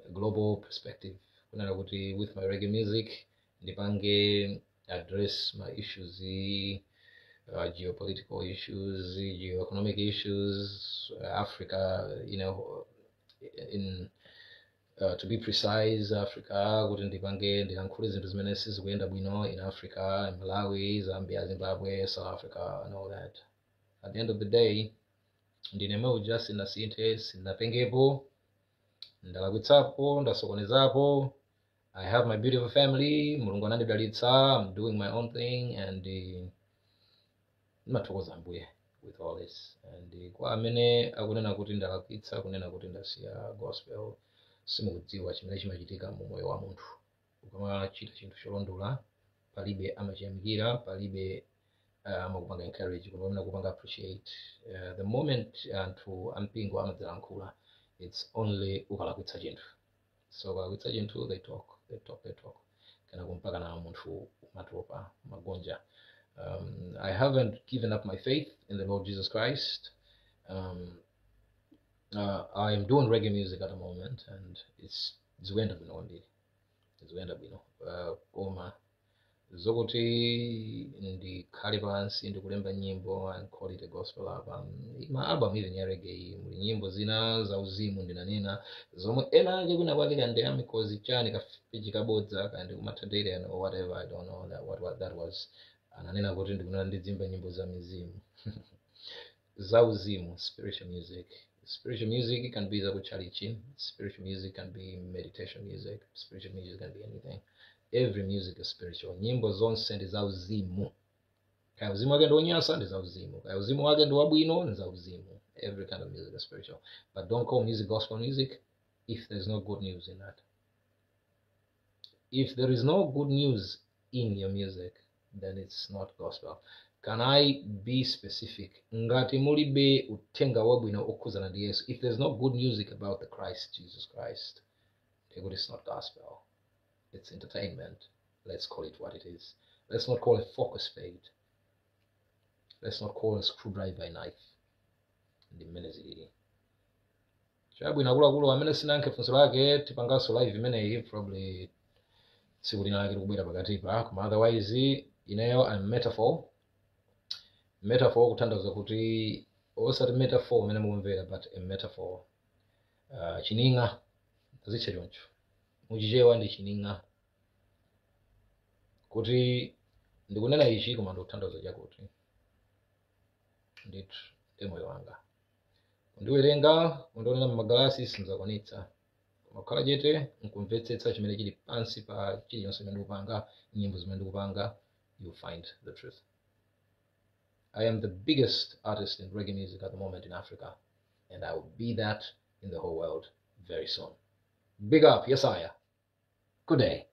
global perspective, kunena kuti with my reggae music ndipange address my issues, geopolitical issues, geoeconomic issues, Africa, in to be precise, Africa, kuti ndipange ndilankhule zinthu zimene sizikuyenda bwino in Africa, in Malawi, Zambia, Zimbabwe, South Africa and all that. At the end of the day, ndine meuja, sinasinthe, sinapengepo, ndalakwitsapo, ndasokonezapo. I have my beautiful family, Mulungu anandidalitsa, I'm doing my own thing, and ndimathokoza Ambuye with all this. And kwa amene akunena kuti ndalakwitsa kunena kuti ndasiya gospel, simukudziwa chimene chimachitika mu moyo wa munthu. Ukamachita chinthu cholondola, palibe amachiyamikira, palibe amakupanga encourage, koma pamene akupanga appreciate. The moment anthu ampingo amadzalankhula, it's only ukalakwitsa chinthu. So ukalakwitsa chinthu, they talk, they talk, they talk, kana kumpaka na munthu umatopa, umagonja. I haven't given up my faith in the Lord Jesus Christ. I am doing reggae music at the moment, and it's zikuyenda bwino kwambiri, zikuyenda bwino. Koma zokuti ndikhale pansi ndikulemba nyimbo and call it a gospel album, ma album even ya reggae muli nyimbo zina za uzimu, ndinanena zomwe ena ake kwina kwake kandi amikozi chani kafiji kabodza kandi kumathandere or whatever, I don't know that what that was. Ananena kuti ndikunena ndidzimba nyimbo za mizimu, za uzimu, spiritual music. Spiritual music can be zakuchalichi, spiritual music can be meditation music, spiritual music can be anything. Every music is spiritual. Nyimbo zonse ndi za uzimu. Kaya uzimu wake ndi wonyasa, ndi za uzimu. Kaya uzimu wake ndi wabwino, ndi za uzimu. Every kind of music is spiritual, but don't call music gospel music if there's no good news in that. If there is no good news in your music, then it's not gospel. Can I be specific? Ngati mulibe uthenga wabwino okhuzana ndi Yesu, if there's no good music about the Christ Jesus Christ, then it's not gospel, it's entertainment. Let's call it what it is. Let's not call a fork a spade. Let's not call a screwdriver a knife. Ndi mmene zilili. Chabwino akuluakulu, amene sinayankhe funso lake, tipanganso live imeneyi probably tsiku lina lake likubwera pakatipa. Koma otherwise, ineyo I'm Metaphor. Metaphor kutanthauza kuti osati metaphor umene mukumvera, but a metaphor, chining'a, azitcha choncho muchichewa, ndi chining'a, kuti ndikunena ichi koma ndikutanthauza chakuti. Ndithu ndi moyo wanga. Kundiwerenga, kundionera mmagalasi sinzakwanitsa, koma kukhala chete nkumvetsetsa chimene chili pansi pa chiliyonse chimene ndikupanga, nyimbo zimene ndikupanga, you find the truth. I am the biggest artist in reggae music at the moment in Africa, and I will be that in the whole world very soon. Big up, Yesaya. Good day.